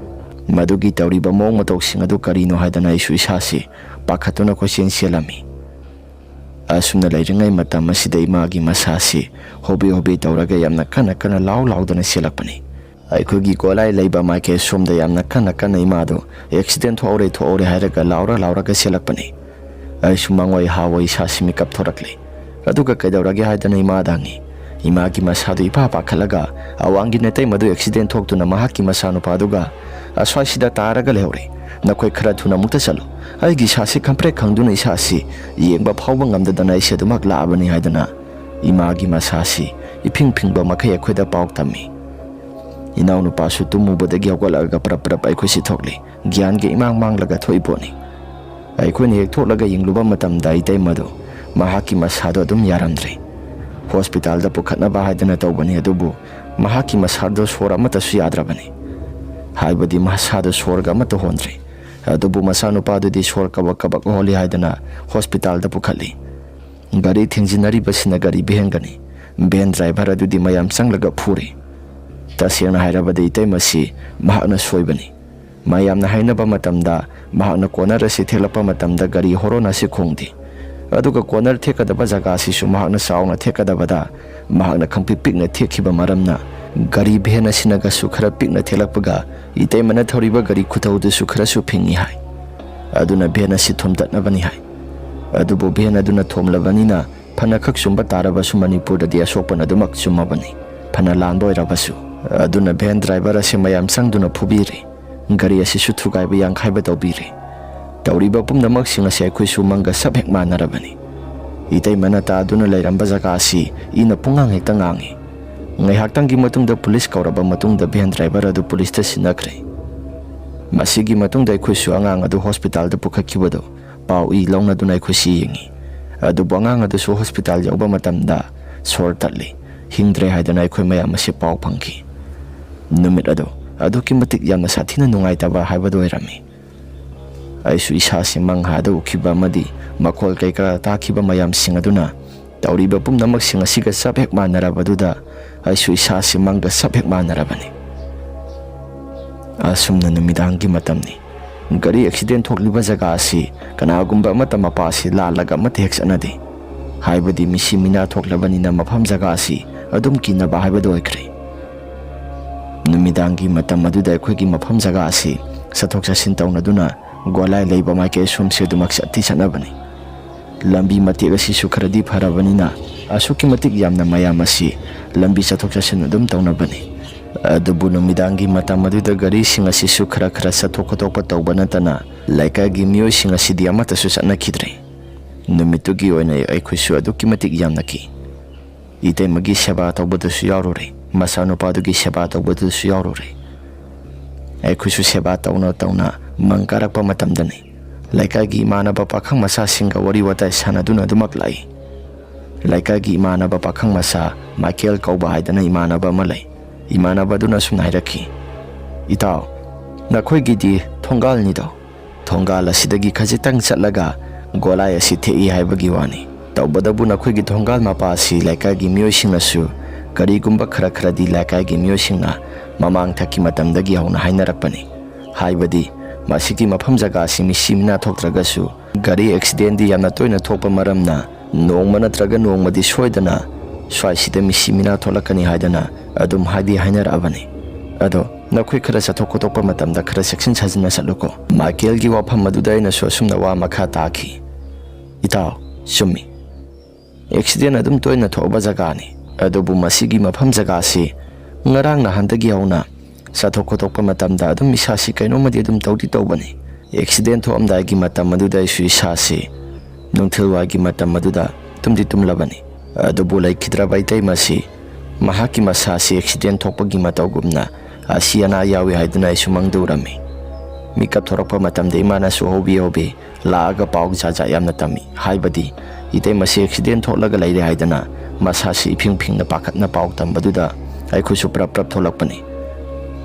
ꯃꯗꯨꯒꯤ ꯇꯧꯔꯤꯕ ꯃꯑꯣꯡ ꯃꯇꯧꯁꯤꯡ ꯑꯗꯨ ꯀꯔꯤꯅꯣ ꯍꯥꯏꯗꯅ ꯑꯩꯁꯨ ꯏꯁꯥꯁꯤ ꯄꯥꯈꯠꯇꯨꯅ ꯀꯣꯏꯆꯦꯟ ꯆꯦꯜꯂꯝꯃꯤ꯫ ꯑꯁꯨꯝꯅ ꯂꯩꯔꯤꯉꯩ ꯃꯇꯝ ꯑꯁꯤꯗ ꯏꯃꯥꯒꯤ ꯃꯁꯥꯁꯤ ꯍꯣꯕꯦ ꯍꯣꯕꯦ ꯇꯧꯔꯒ ꯌꯥꯝꯅ ꯀꯟꯅ ꯀꯟꯅ ꯂꯥꯎ ꯂꯥꯎꯗꯅ ꯆꯦꯜꯂꯛꯄꯅꯤ꯫ ꯑꯩꯈꯣꯏꯒꯤ ꯒꯣꯂꯥꯏ ꯂꯩꯕ ꯃꯥꯏꯀꯩ ꯁꯣꯝꯗ ꯌꯥꯝꯅ ꯀꯟꯅ ꯀꯟꯅ ꯏꯃꯥꯗꯨ "ꯑꯦꯛꯁꯤꯗꯦꯟ ꯊꯣꯛꯍꯧꯔꯦ, ꯊꯣꯛꯍꯧꯔꯦ" ꯍꯥꯏꯔꯒ ꯂꯥꯎꯔ ꯂꯥꯎꯔꯒ ꯆꯦꯜꯂꯛꯄꯅꯤ꯫ ꯑꯩꯁꯨ ꯃꯪꯑꯣꯏ ꯍꯥꯋꯣꯏ ꯏꯁꯥꯁꯤ ꯃꯤꯀꯞ ꯊꯣꯔꯛꯂꯦ꯫ ꯑꯗꯨꯒ ꯀꯩꯗꯧꯔꯒꯦ ꯍꯥꯏꯗꯅ ꯏꯃꯥꯗ ꯍꯪꯉꯤ꯫ ꯏꯃꯥꯒꯤ ꯃꯁꯥꯗꯨ ꯏꯄꯥ ꯄꯥꯈꯠꯂꯒ ꯑꯋꯥꯡꯒꯤ ꯅꯇꯩꯃꯗꯨ ꯑꯦꯛꯁꯤꯗꯦꯟ ꯊꯣꯛꯇꯨꯅ ꯃꯍꯥꯛꯀꯤ ꯃꯆꯥꯅꯨꯄꯥꯗꯨꯒ ꯑꯁ꯭ꯋꯥꯏꯁꯤꯗ ꯇꯥꯔꯒ ꯂꯩꯍꯧꯔꯦ꯫ ꯅꯈꯣꯏ ꯈꯔ ꯊꯨꯅ ꯑꯃꯨꯛꯇ ꯆꯠꯂꯨ꯫ ꯑꯩꯒꯤ ꯏꯁꯥꯁꯤ ꯈꯝꯄ꯭ꯔꯦꯛ ꯈꯪꯗꯨꯅ ꯏꯁꯥꯁꯤ ꯌꯦꯡꯕ ꯐꯥꯎꯕ ꯉꯝꯗꯗꯅ ꯑꯩꯁꯦ ꯑꯗꯨꯃꯛ ꯂꯥꯛꯑꯕꯅꯤ ꯍꯥꯏꯗꯅ ꯏꯃꯥꯒꯤ ꯃꯁꯥꯁꯤ ꯏꯐꯤꯡ ꯐꯤꯡꯕ ꯃꯈꯩ ꯑꯩꯈꯣꯏꯗ ꯄꯥꯎ ꯇꯝꯃꯤ꯫ ꯏꯅꯥꯎꯅꯨꯄꯥꯁꯨ ꯇꯨꯝꯃꯨꯕꯗꯒꯤ ꯍꯧꯒꯠꯂꯛꯑꯒ ꯄ꯭ꯔꯞ ꯄ꯭ꯔꯞ ꯑꯩꯈꯣꯏꯁꯤ ꯊꯣꯛꯂꯤ꯫ ꯒ꯭ꯌꯥꯟꯒ ꯏꯃꯥꯡ ꯃꯥꯡꯂꯒ ꯊꯣꯛꯏ ꯄꯣꯠꯅꯤ꯫ ꯑꯩꯈꯣꯏꯅ ꯍꯦꯛ ꯊꯣꯛꯂꯒ ꯌꯦꯡꯂꯨꯕ ꯃꯇꯝꯗ ꯏꯇꯩꯃꯗꯨ ꯃꯍꯥꯛꯀꯤ ꯃꯁꯥꯗꯣ ꯑꯗꯨꯝ ꯌꯥꯔꯝꯗ꯭ꯔꯦ꯫ ꯍꯣꯁꯄꯤꯇꯥꯜꯗ ꯄꯨꯈꯠꯅꯕ ꯍꯥꯏꯗꯅ ꯇꯧꯕꯅꯤ, ꯑꯗꯨꯕꯨ ꯃꯍꯥꯛꯀꯤ ꯃꯁꯥꯗꯣ ꯁꯣꯔ ꯑꯃꯠꯇꯁꯨ ꯌꯥꯗ꯭ꯔꯕꯅꯤ꯫ ꯍꯥꯏꯕꯗꯤ ꯃꯁꯥꯗꯣ ꯁꯣꯔꯒ ꯑꯃꯠꯇ ꯍꯣꯟꯗ꯭ꯔꯦ꯫ ꯑꯗꯨꯕꯨ ꯃꯆꯥꯅꯨꯄꯥꯗꯨꯗꯤ ꯁꯣꯔ ꯀꯕꯛ ꯀꯕꯛ ꯍꯣꯜꯂꯤ ꯍꯥꯏꯗꯅ ꯍꯣꯁꯄꯤꯇꯥꯜꯗ ꯄꯨꯈꯠꯂꯤ꯫ ꯒꯥꯔꯤ ꯊꯦꯡꯖꯤꯟꯅꯔꯤꯕꯁꯤꯅ ꯒꯥꯔꯤ ꯚꯦꯟꯒꯅꯤ꯫ ꯚꯦꯟ ꯗ꯭ꯔꯥꯏꯚꯔ ꯑꯗꯨꯗꯤ ꯃꯌꯥꯝ ꯆꯪꯂꯒ ꯐꯨꯔꯤ꯫ ꯇꯁꯦꯡꯅ ꯍꯥꯏꯔꯕꯗ ꯏꯇꯩꯃꯁꯤ ꯃꯍꯥꯛꯅ ꯁꯣꯏꯕꯅꯤ꯫ ꯃꯌꯥꯝꯅ ꯍꯥꯏꯅꯕ ꯃꯇꯝꯗ ꯃꯍꯥꯛꯅ ꯀꯣꯅꯔ ꯑꯁꯤ ꯊꯦꯛꯂꯛꯄ ꯃꯇꯝꯗ ꯒꯥꯔꯤ ꯍꯣꯔꯣꯟ ꯑꯁꯤ ꯈꯣꯡꯗꯦ꯫ ꯑꯗꯨꯒ ꯀꯣꯅꯔ ꯊꯦꯛꯀꯗꯕ ꯖꯒꯥ ꯑꯁꯤꯁꯨ ꯃꯍꯥꯛꯅ ꯆꯥꯎꯅ ꯊꯦꯛꯀꯗꯕꯗ ꯃꯍꯥꯛꯅ ꯈꯪꯄꯤꯛ ꯄꯤꯛꯅ ꯊꯦꯛꯈꯤꯕ ꯃꯔꯝꯅ ꯒꯥꯔꯤ ꯚꯦꯟ ꯑꯁꯤꯅꯒꯁꯨ ꯈꯔ ꯄꯤꯛꯅ ꯊꯦꯛꯂꯛꯄꯒ ꯏꯇꯩꯃꯅ ꯊꯧꯔꯤꯕ ꯒꯥꯔꯤ ꯈꯨꯊꯧꯗꯨꯁꯨ ꯈꯔꯁꯨ ꯐꯤꯡꯏ ꯍꯥꯏ꯫ ꯑꯗꯨꯅ ꯚꯦꯟ ꯑꯁꯤ ꯊꯣꯝꯇꯠꯅꯕꯅꯤ ꯍꯥꯏ꯫ ꯑꯗꯨꯕꯨ ꯚꯦꯟ ꯑꯗꯨꯅ ꯊꯣꯝꯂꯕꯅꯤꯅ ꯐꯅ ꯈꯛ ꯆꯨꯝꯕ ꯇꯥꯔꯕꯁꯨ ꯃꯅꯤꯄꯨꯔꯗꯗꯤ ꯑꯁꯣꯛꯄꯅ ꯑꯗꯨꯃꯛ ꯆꯨꯝꯃꯕꯅꯤ, ꯐꯅ ꯂꯥꯟꯕ ꯑꯣꯏꯔꯕꯁꯨ꯫ ꯑꯗꯨꯅ ꯚꯦꯟ ꯗ꯭ꯔꯥꯏꯚꯔ ꯑꯁꯤ ꯃꯌꯥꯝ ꯆꯪꯗꯨꯅ ꯐꯨꯕꯤꯔꯦ꯫ ꯒꯥꯔꯤ ꯑꯁꯤꯁꯨ ꯊꯨꯒꯥꯏꯕ ꯌꯥꯡꯈꯥꯏꯕ ꯇꯧꯕꯤꯔꯦ꯫ ꯇꯧꯔꯤꯕ ꯄꯨꯝꯅꯃꯛꯁꯤꯡ ꯑꯁꯤ ꯑꯩꯈꯣꯏꯁꯨ ꯃꯪꯒ ꯆꯞ ꯍꯦꯛ ꯃꯥꯟꯅꯔꯕꯅꯤ꯫ ꯏꯇꯩꯃꯅ ꯇꯥꯗꯨꯅ ꯂꯩꯔꯝꯕ ꯖꯒꯥ ꯑꯁꯤ ꯏꯅ ꯄꯨꯡꯉꯥꯡ ꯍꯦꯛꯇ ꯉꯥꯡꯏ꯫ ꯉꯥꯏꯍꯥꯛꯇꯪꯒꯤ ꯃꯇꯨꯡꯗ ꯄꯨꯂꯤꯁ ꯀꯧꯔꯕ ꯃꯇꯨꯡꯗ ꯚꯦꯟ ꯗ꯭ꯔꯥꯏꯚꯔ ꯑꯗꯨ ꯄꯨꯂꯤꯁꯇ ꯁꯤꯟꯅꯈ꯭ꯔꯦ꯫ ꯃꯁꯤꯒꯤ ꯃꯇꯨꯡꯗ ꯑꯩꯈꯣꯏꯁꯨ ꯑꯉꯥꯡ ꯑꯗꯨ ꯍꯣꯁꯄꯤꯇꯥꯜꯗ ꯄꯨꯈꯠꯈꯤꯕꯗꯨ ꯄꯥꯎ ꯏ ꯂꯧꯅꯗꯨꯅ ꯑꯩꯈꯣꯏꯁꯤ ꯌꯦꯡꯉꯤ꯫ ꯑꯗꯨꯕꯨ ꯑꯉꯥꯡ ꯑꯗꯨꯁꯨ ꯍꯣꯁꯄꯤꯇꯥꯜ ꯌꯧꯕ ꯃꯇꯝꯗ ꯁꯣꯔ ꯇꯠꯂꯤ, ꯍꯤꯡꯗ꯭ꯔꯦ ꯍꯥꯏꯗꯨꯅ ꯑꯩꯈꯣꯏ ꯃꯌꯥꯝ ꯑꯁꯤ ꯄꯥꯎ ꯐꯪꯈꯤ꯫ ꯅꯨꯃꯤꯠ ꯑꯗꯨ ꯑꯗꯨꯛꯀꯤ ꯃꯇꯤꯛ ꯌꯥꯝꯅ ꯁꯥꯊꯤꯅ ꯅꯨꯡꯉꯥꯏꯇꯕ ꯍꯥꯏꯕꯗꯨ ꯑꯣꯏꯔꯝꯃꯤ꯫ ꯑꯩꯁꯨ ꯏꯁꯥꯁꯤ ꯃꯪꯍꯥꯗ ꯎꯈꯤꯕ ꯑꯃꯗꯤ ꯃꯈꯣꯜ ꯀꯩꯀꯥ ꯇꯥꯈꯤꯕ ꯃꯌꯥꯝꯁꯤꯡ ꯑꯗꯨꯅ ꯇꯧꯔꯤꯕ ꯄꯨꯝꯅꯃꯛꯁꯤꯡ ꯑꯁꯤꯒ ꯆꯞ ꯍꯦꯛ ꯃꯥꯟꯅꯔꯕꯗꯨꯗ ꯑꯩꯁꯨ ꯏꯁꯥꯁꯤ ꯃꯪꯒ ꯆꯞ ꯍꯦꯛ ꯃꯥꯟꯅꯔꯕꯅꯤ꯫ ꯑꯁꯨꯝꯅ ꯅꯨꯃꯤꯗꯥꯡꯒꯤ ꯃꯇꯝꯅꯤ꯫ ꯒꯥꯔꯤ ꯑꯦꯛꯁꯤꯗꯦꯟ ꯊꯣꯛꯂꯤꯕ ꯖꯒꯥ ꯑꯁꯤ ꯀꯅꯥꯒꯨꯝꯕ ꯑꯃꯠꯇ ꯃꯄꯥ ꯑꯁꯤ ꯂꯥꯜꯂꯒ ꯑꯃꯠꯇ ꯍꯦꯛ ꯆꯠꯅꯗꯦ꯫ ꯍꯥꯏꯕꯗꯤ ꯃꯤꯁꯤ ꯃꯤꯅꯥ ꯊꯣꯛꯂꯕꯅꯤꯅ ꯃꯐꯝ ꯖꯒꯥ ꯑꯁꯤ ꯑꯗꯨꯝ ꯀꯤꯅꯕ ꯍꯥꯏꯕꯗꯨ ꯑꯣꯏꯈ꯭ꯔꯦ꯫ ꯅꯨꯃꯤꯗꯥꯡꯒꯤ ꯃꯇꯝ ꯑꯗꯨꯗ ꯑꯩꯈꯣꯏꯒꯤ ꯃꯐꯝ ꯖꯒꯥ ꯑꯁꯤ ꯆꯠꯊꯣꯛ ꯆꯠꯁꯤꯟ ꯇꯧꯅꯗꯨꯅ ꯒꯣꯂꯥꯏ ꯂꯩꯕ ꯃꯥꯏꯀꯩ ꯑꯁꯣꯝꯁꯤ ꯑꯗꯨꯃꯛ ꯆꯠꯇꯤ ꯆꯠꯅꯕꯅꯤ꯫ ꯂꯝꯕꯤ ꯃꯇꯦꯛ ꯑꯁꯤꯁꯨ ꯈꯔꯗꯤ ꯐꯔꯕꯅꯤꯅ ꯑꯁꯨꯛꯀꯤ ꯃꯇꯤꯛ ꯌꯥꯝꯅ ꯃꯌꯥꯝ ꯑꯁꯤ ꯂꯝꯕꯤ ꯆꯠꯊꯣꯛ ꯆꯠꯁꯤꯟ ꯑꯗꯨꯝ ꯇꯧꯅꯕꯅꯤ꯫ ꯑꯗꯨꯕꯨ ꯅꯨꯃꯤꯗꯥꯡꯒꯤ ꯃꯇꯝ ꯑꯗꯨꯗ ꯒꯥꯔꯤꯁꯤꯡ ꯑꯁꯤꯁꯨ ꯈꯔ ꯈꯔ ꯆꯠꯊꯣꯛ ꯈꯣꯠꯇꯣꯛꯄ ꯇꯧꯕ ꯅꯠꯇꯅ ꯂꯩꯀꯥꯏꯒꯤ ꯃꯤꯑꯣꯏꯁꯤꯡ ꯑꯁꯤꯗꯤ ꯑꯃꯠꯇꯁꯨ ꯆꯠꯅꯈꯤꯗ꯭ꯔꯦ꯫ ꯅꯨꯃꯤꯠꯇꯨꯒꯤ ꯑꯣꯏꯅ ꯑꯩꯈꯣꯏꯁꯨ ꯑꯗꯨꯛꯀꯤ ꯃꯇꯤꯛ ꯌꯥꯝꯅ ꯀꯤ꯫ ꯏꯇꯩꯃꯒꯤ ꯁꯦꯕꯥ ꯇꯧꯕꯗꯨꯁꯨ ꯌꯥꯎꯔꯨꯔꯦ, ꯃꯆꯥꯅꯨꯄꯥꯗꯨꯒꯤ ꯁꯦꯕꯥ ꯇꯧꯕꯗꯨꯁꯨ ꯌꯥꯎꯔꯨꯔꯦ꯫ ꯑꯩꯈꯣꯏꯁꯨ ꯁꯦꯕꯥ ꯇꯧꯅ ꯇꯧꯅ ꯃꯪ ꯀꯥꯔꯛꯄ ꯃꯇꯝꯗꯅꯤ ꯂꯩꯀꯥꯏꯒꯤ ꯏꯃꯥꯟꯅꯕ ꯄꯥꯈꯪ ꯃꯆꯥꯁꯤꯡꯒ ꯋꯥꯔꯤ ꯋꯥꯇꯥꯏ ꯁꯥꯟꯅꯗꯨꯅ ꯑꯗꯨꯃꯛ ꯂꯥꯛꯏ꯫ ꯂꯩꯀꯥꯏꯒꯤ ꯏꯃꯥꯟꯅꯕ ꯄꯥꯈꯪ ꯃꯆꯥ ꯃꯥꯏꯀꯦꯜ ꯀꯧꯕ ꯍꯥꯏꯗꯅ ꯏꯃꯥꯟꯅꯕ ꯑꯃ ꯂꯩ꯫ ꯏꯃꯥꯟꯅꯕ ꯑꯗꯨꯅ ꯑꯁꯨꯝꯅ ꯍꯥꯏꯔꯛꯈꯤ, "ꯏꯇꯥꯎ, ꯅꯈꯣꯏꯒꯤꯗꯤ ꯊꯣꯡꯒꯥꯜꯅꯤꯗꯣ, ꯊꯣꯡꯒꯥꯜ ꯑꯁꯤꯗꯒꯤ ꯈꯖꯤꯛꯇꯪ ꯆꯠꯂꯒ ꯒꯣꯂꯥꯏ ꯑꯁꯤ ꯊꯦꯛꯏ ꯍꯥꯏꯕꯒꯤ ꯋꯥꯅꯤ꯫ ꯇꯧꯕꯗꯕꯨ ꯅꯈꯣꯏꯒꯤ ꯊꯣꯡꯒꯥꯜ ꯃꯄꯥ ꯑꯁꯤ ꯂꯩꯀꯥꯏꯒꯤ ꯃꯤꯑꯣꯏꯁꯤꯡꯅꯁꯨ ꯀꯔꯤꯒꯨꯝꯕ ꯈꯔ ꯈꯔꯗꯤ ꯂꯩꯀꯥꯏꯒꯤ ꯃꯤꯑꯣꯏꯁꯤꯡꯅ ꯃꯃꯥꯡ ꯊꯛꯀꯤ ꯃꯇꯝꯗꯒꯤ ꯍꯧꯅ ꯍꯥꯏꯅꯔꯛꯄꯅꯤ꯫ ꯍꯥꯏꯕꯗꯤ ꯃꯁꯤꯒꯤ ꯃꯐꯝ ꯖꯒꯥ ꯑꯁꯤ ꯃꯤꯁꯤ ꯃꯤꯅꯥ ꯊꯣꯛꯇ꯭ꯔꯒꯁꯨ ꯒꯥꯔꯤ ꯑꯦꯛꯁꯤꯗꯦꯟꯗꯤ ꯌꯥꯝꯅ ꯇꯣꯏꯅ ꯊꯣꯛꯄ ꯃꯔꯝꯅ ꯅꯣꯡꯃ ꯅꯠꯇ꯭ꯔꯒ ꯅꯣꯡꯃꯗꯤ ꯁꯣꯏꯗꯅ ꯁ꯭ꯋꯥꯏꯁꯤꯗ ꯃꯤꯁꯤ ꯃꯤꯅꯥ ꯊꯣꯛꯂꯛꯀꯅꯤ ꯍꯥꯏꯗꯅ ꯑꯗꯨꯝ ꯍꯥꯏꯗꯤ ꯍꯥꯏꯅꯔꯛꯑꯕꯅꯤ꯫ ꯑꯗꯣ ꯅꯈꯣꯏ ꯈꯔ ꯆꯠꯊꯣꯛ ꯈꯣꯠꯇꯣꯛꯄ ꯃꯇꯝꯗ ꯈꯔ ꯆꯦꯛꯁꯤꯟ ꯁꯥꯖꯤꯟꯅ ꯆꯠꯂꯨꯀꯣ꯫" ꯃꯥꯏꯀꯦꯜꯒꯤ ꯋꯥꯐꯝ ꯑꯗꯨꯗ ꯑꯩꯅꯁꯨ ꯑꯁꯨꯝꯅ ꯋꯥ ꯃꯈꯥ ꯇꯥꯈꯤ, "ꯏꯇꯥꯎ, ꯆꯨꯝꯃꯤ꯫ ꯑꯦꯛꯁꯤꯗꯦꯟ ꯑꯗꯨꯝ ꯇꯣꯏꯅ ꯊꯣꯛꯄ ꯖꯒꯥꯅꯤ꯫ ꯑꯗꯨꯕꯨ ꯃꯁꯤꯒꯤ ꯃꯐꯝ ꯖꯒꯥꯁꯤ ꯉꯔꯥꯡ ꯅꯍꯥꯟꯗꯒꯤ ꯍꯧꯅ ꯆꯠꯊꯣꯛ ꯈꯣꯠꯇꯣꯛꯄ ꯃꯇꯝꯗ ꯑꯗꯨꯝ ꯏꯁꯥꯁꯤ ꯀꯩꯅꯣꯝꯃꯗꯤ ꯑꯗꯨꯝ ꯇꯧꯗꯤ ꯇꯧꯕꯅꯤ꯫ ꯑꯦꯛꯁꯤꯗꯦꯟ ꯊꯣꯛꯑꯝꯗꯥꯏꯒꯤ ꯃꯇꯝ ꯑꯗꯨꯗ ꯑꯩꯁꯨ ꯏꯁꯥꯁꯤ ꯅꯨꯡꯊꯤꯜꯋꯥꯏꯒꯤ ꯃꯇꯝ ꯑꯗꯨꯗ ꯇꯨꯝꯗꯤ ꯇꯨꯝꯂꯕꯅꯤ꯫ ꯑꯗꯨꯕꯨ ꯂꯩꯈꯤꯗ꯭ꯔꯕ ꯏꯇꯩꯃꯁꯤ ꯃꯍꯥꯛꯀꯤ ꯃꯁꯥꯁꯤ ꯑꯦꯛꯁꯤꯗꯦꯟ ꯊꯣꯛꯄꯒꯤ ꯃꯇꯧꯒꯨꯝꯅ ꯑꯁꯤ ꯑꯅꯥ ꯌꯥꯎꯏ ꯍꯥꯏꯗꯨꯅ ꯑꯩꯁꯨ ꯃꯪꯗ ꯎꯔꯝꯃꯤ꯫ ꯃꯤꯀꯞ ꯊꯣꯔꯛꯄ ꯃꯇꯝꯗ ꯏꯃꯥꯅꯁꯨ ꯍꯣꯕꯤ ꯍꯣꯕꯤ ꯂꯥꯛꯑꯒ ꯄꯥꯎ ꯖꯥꯠ ꯖꯥꯠ ꯌꯥꯝꯅ ꯇꯝꯃꯤ꯫ ꯍꯥꯏꯕꯗꯤ ꯏꯇꯩꯃꯁꯤ ꯑꯦꯛꯁꯤꯗꯦꯟ ꯊꯣꯛꯂꯒ ꯂꯩꯔꯦ ꯍꯥꯏꯗꯅ ꯃꯁꯥꯁꯤ ꯏꯐꯤꯡ ꯐꯤꯡꯅ ꯄꯥꯈꯠꯅ ꯄꯥꯎ ꯇꯝꯕꯗꯨꯗ ꯑꯩꯈꯣꯏꯁꯨ ꯄ꯭ꯔꯞ ꯄ꯭ꯔꯞ ꯊꯣꯛꯂꯛꯄꯅꯤ꯫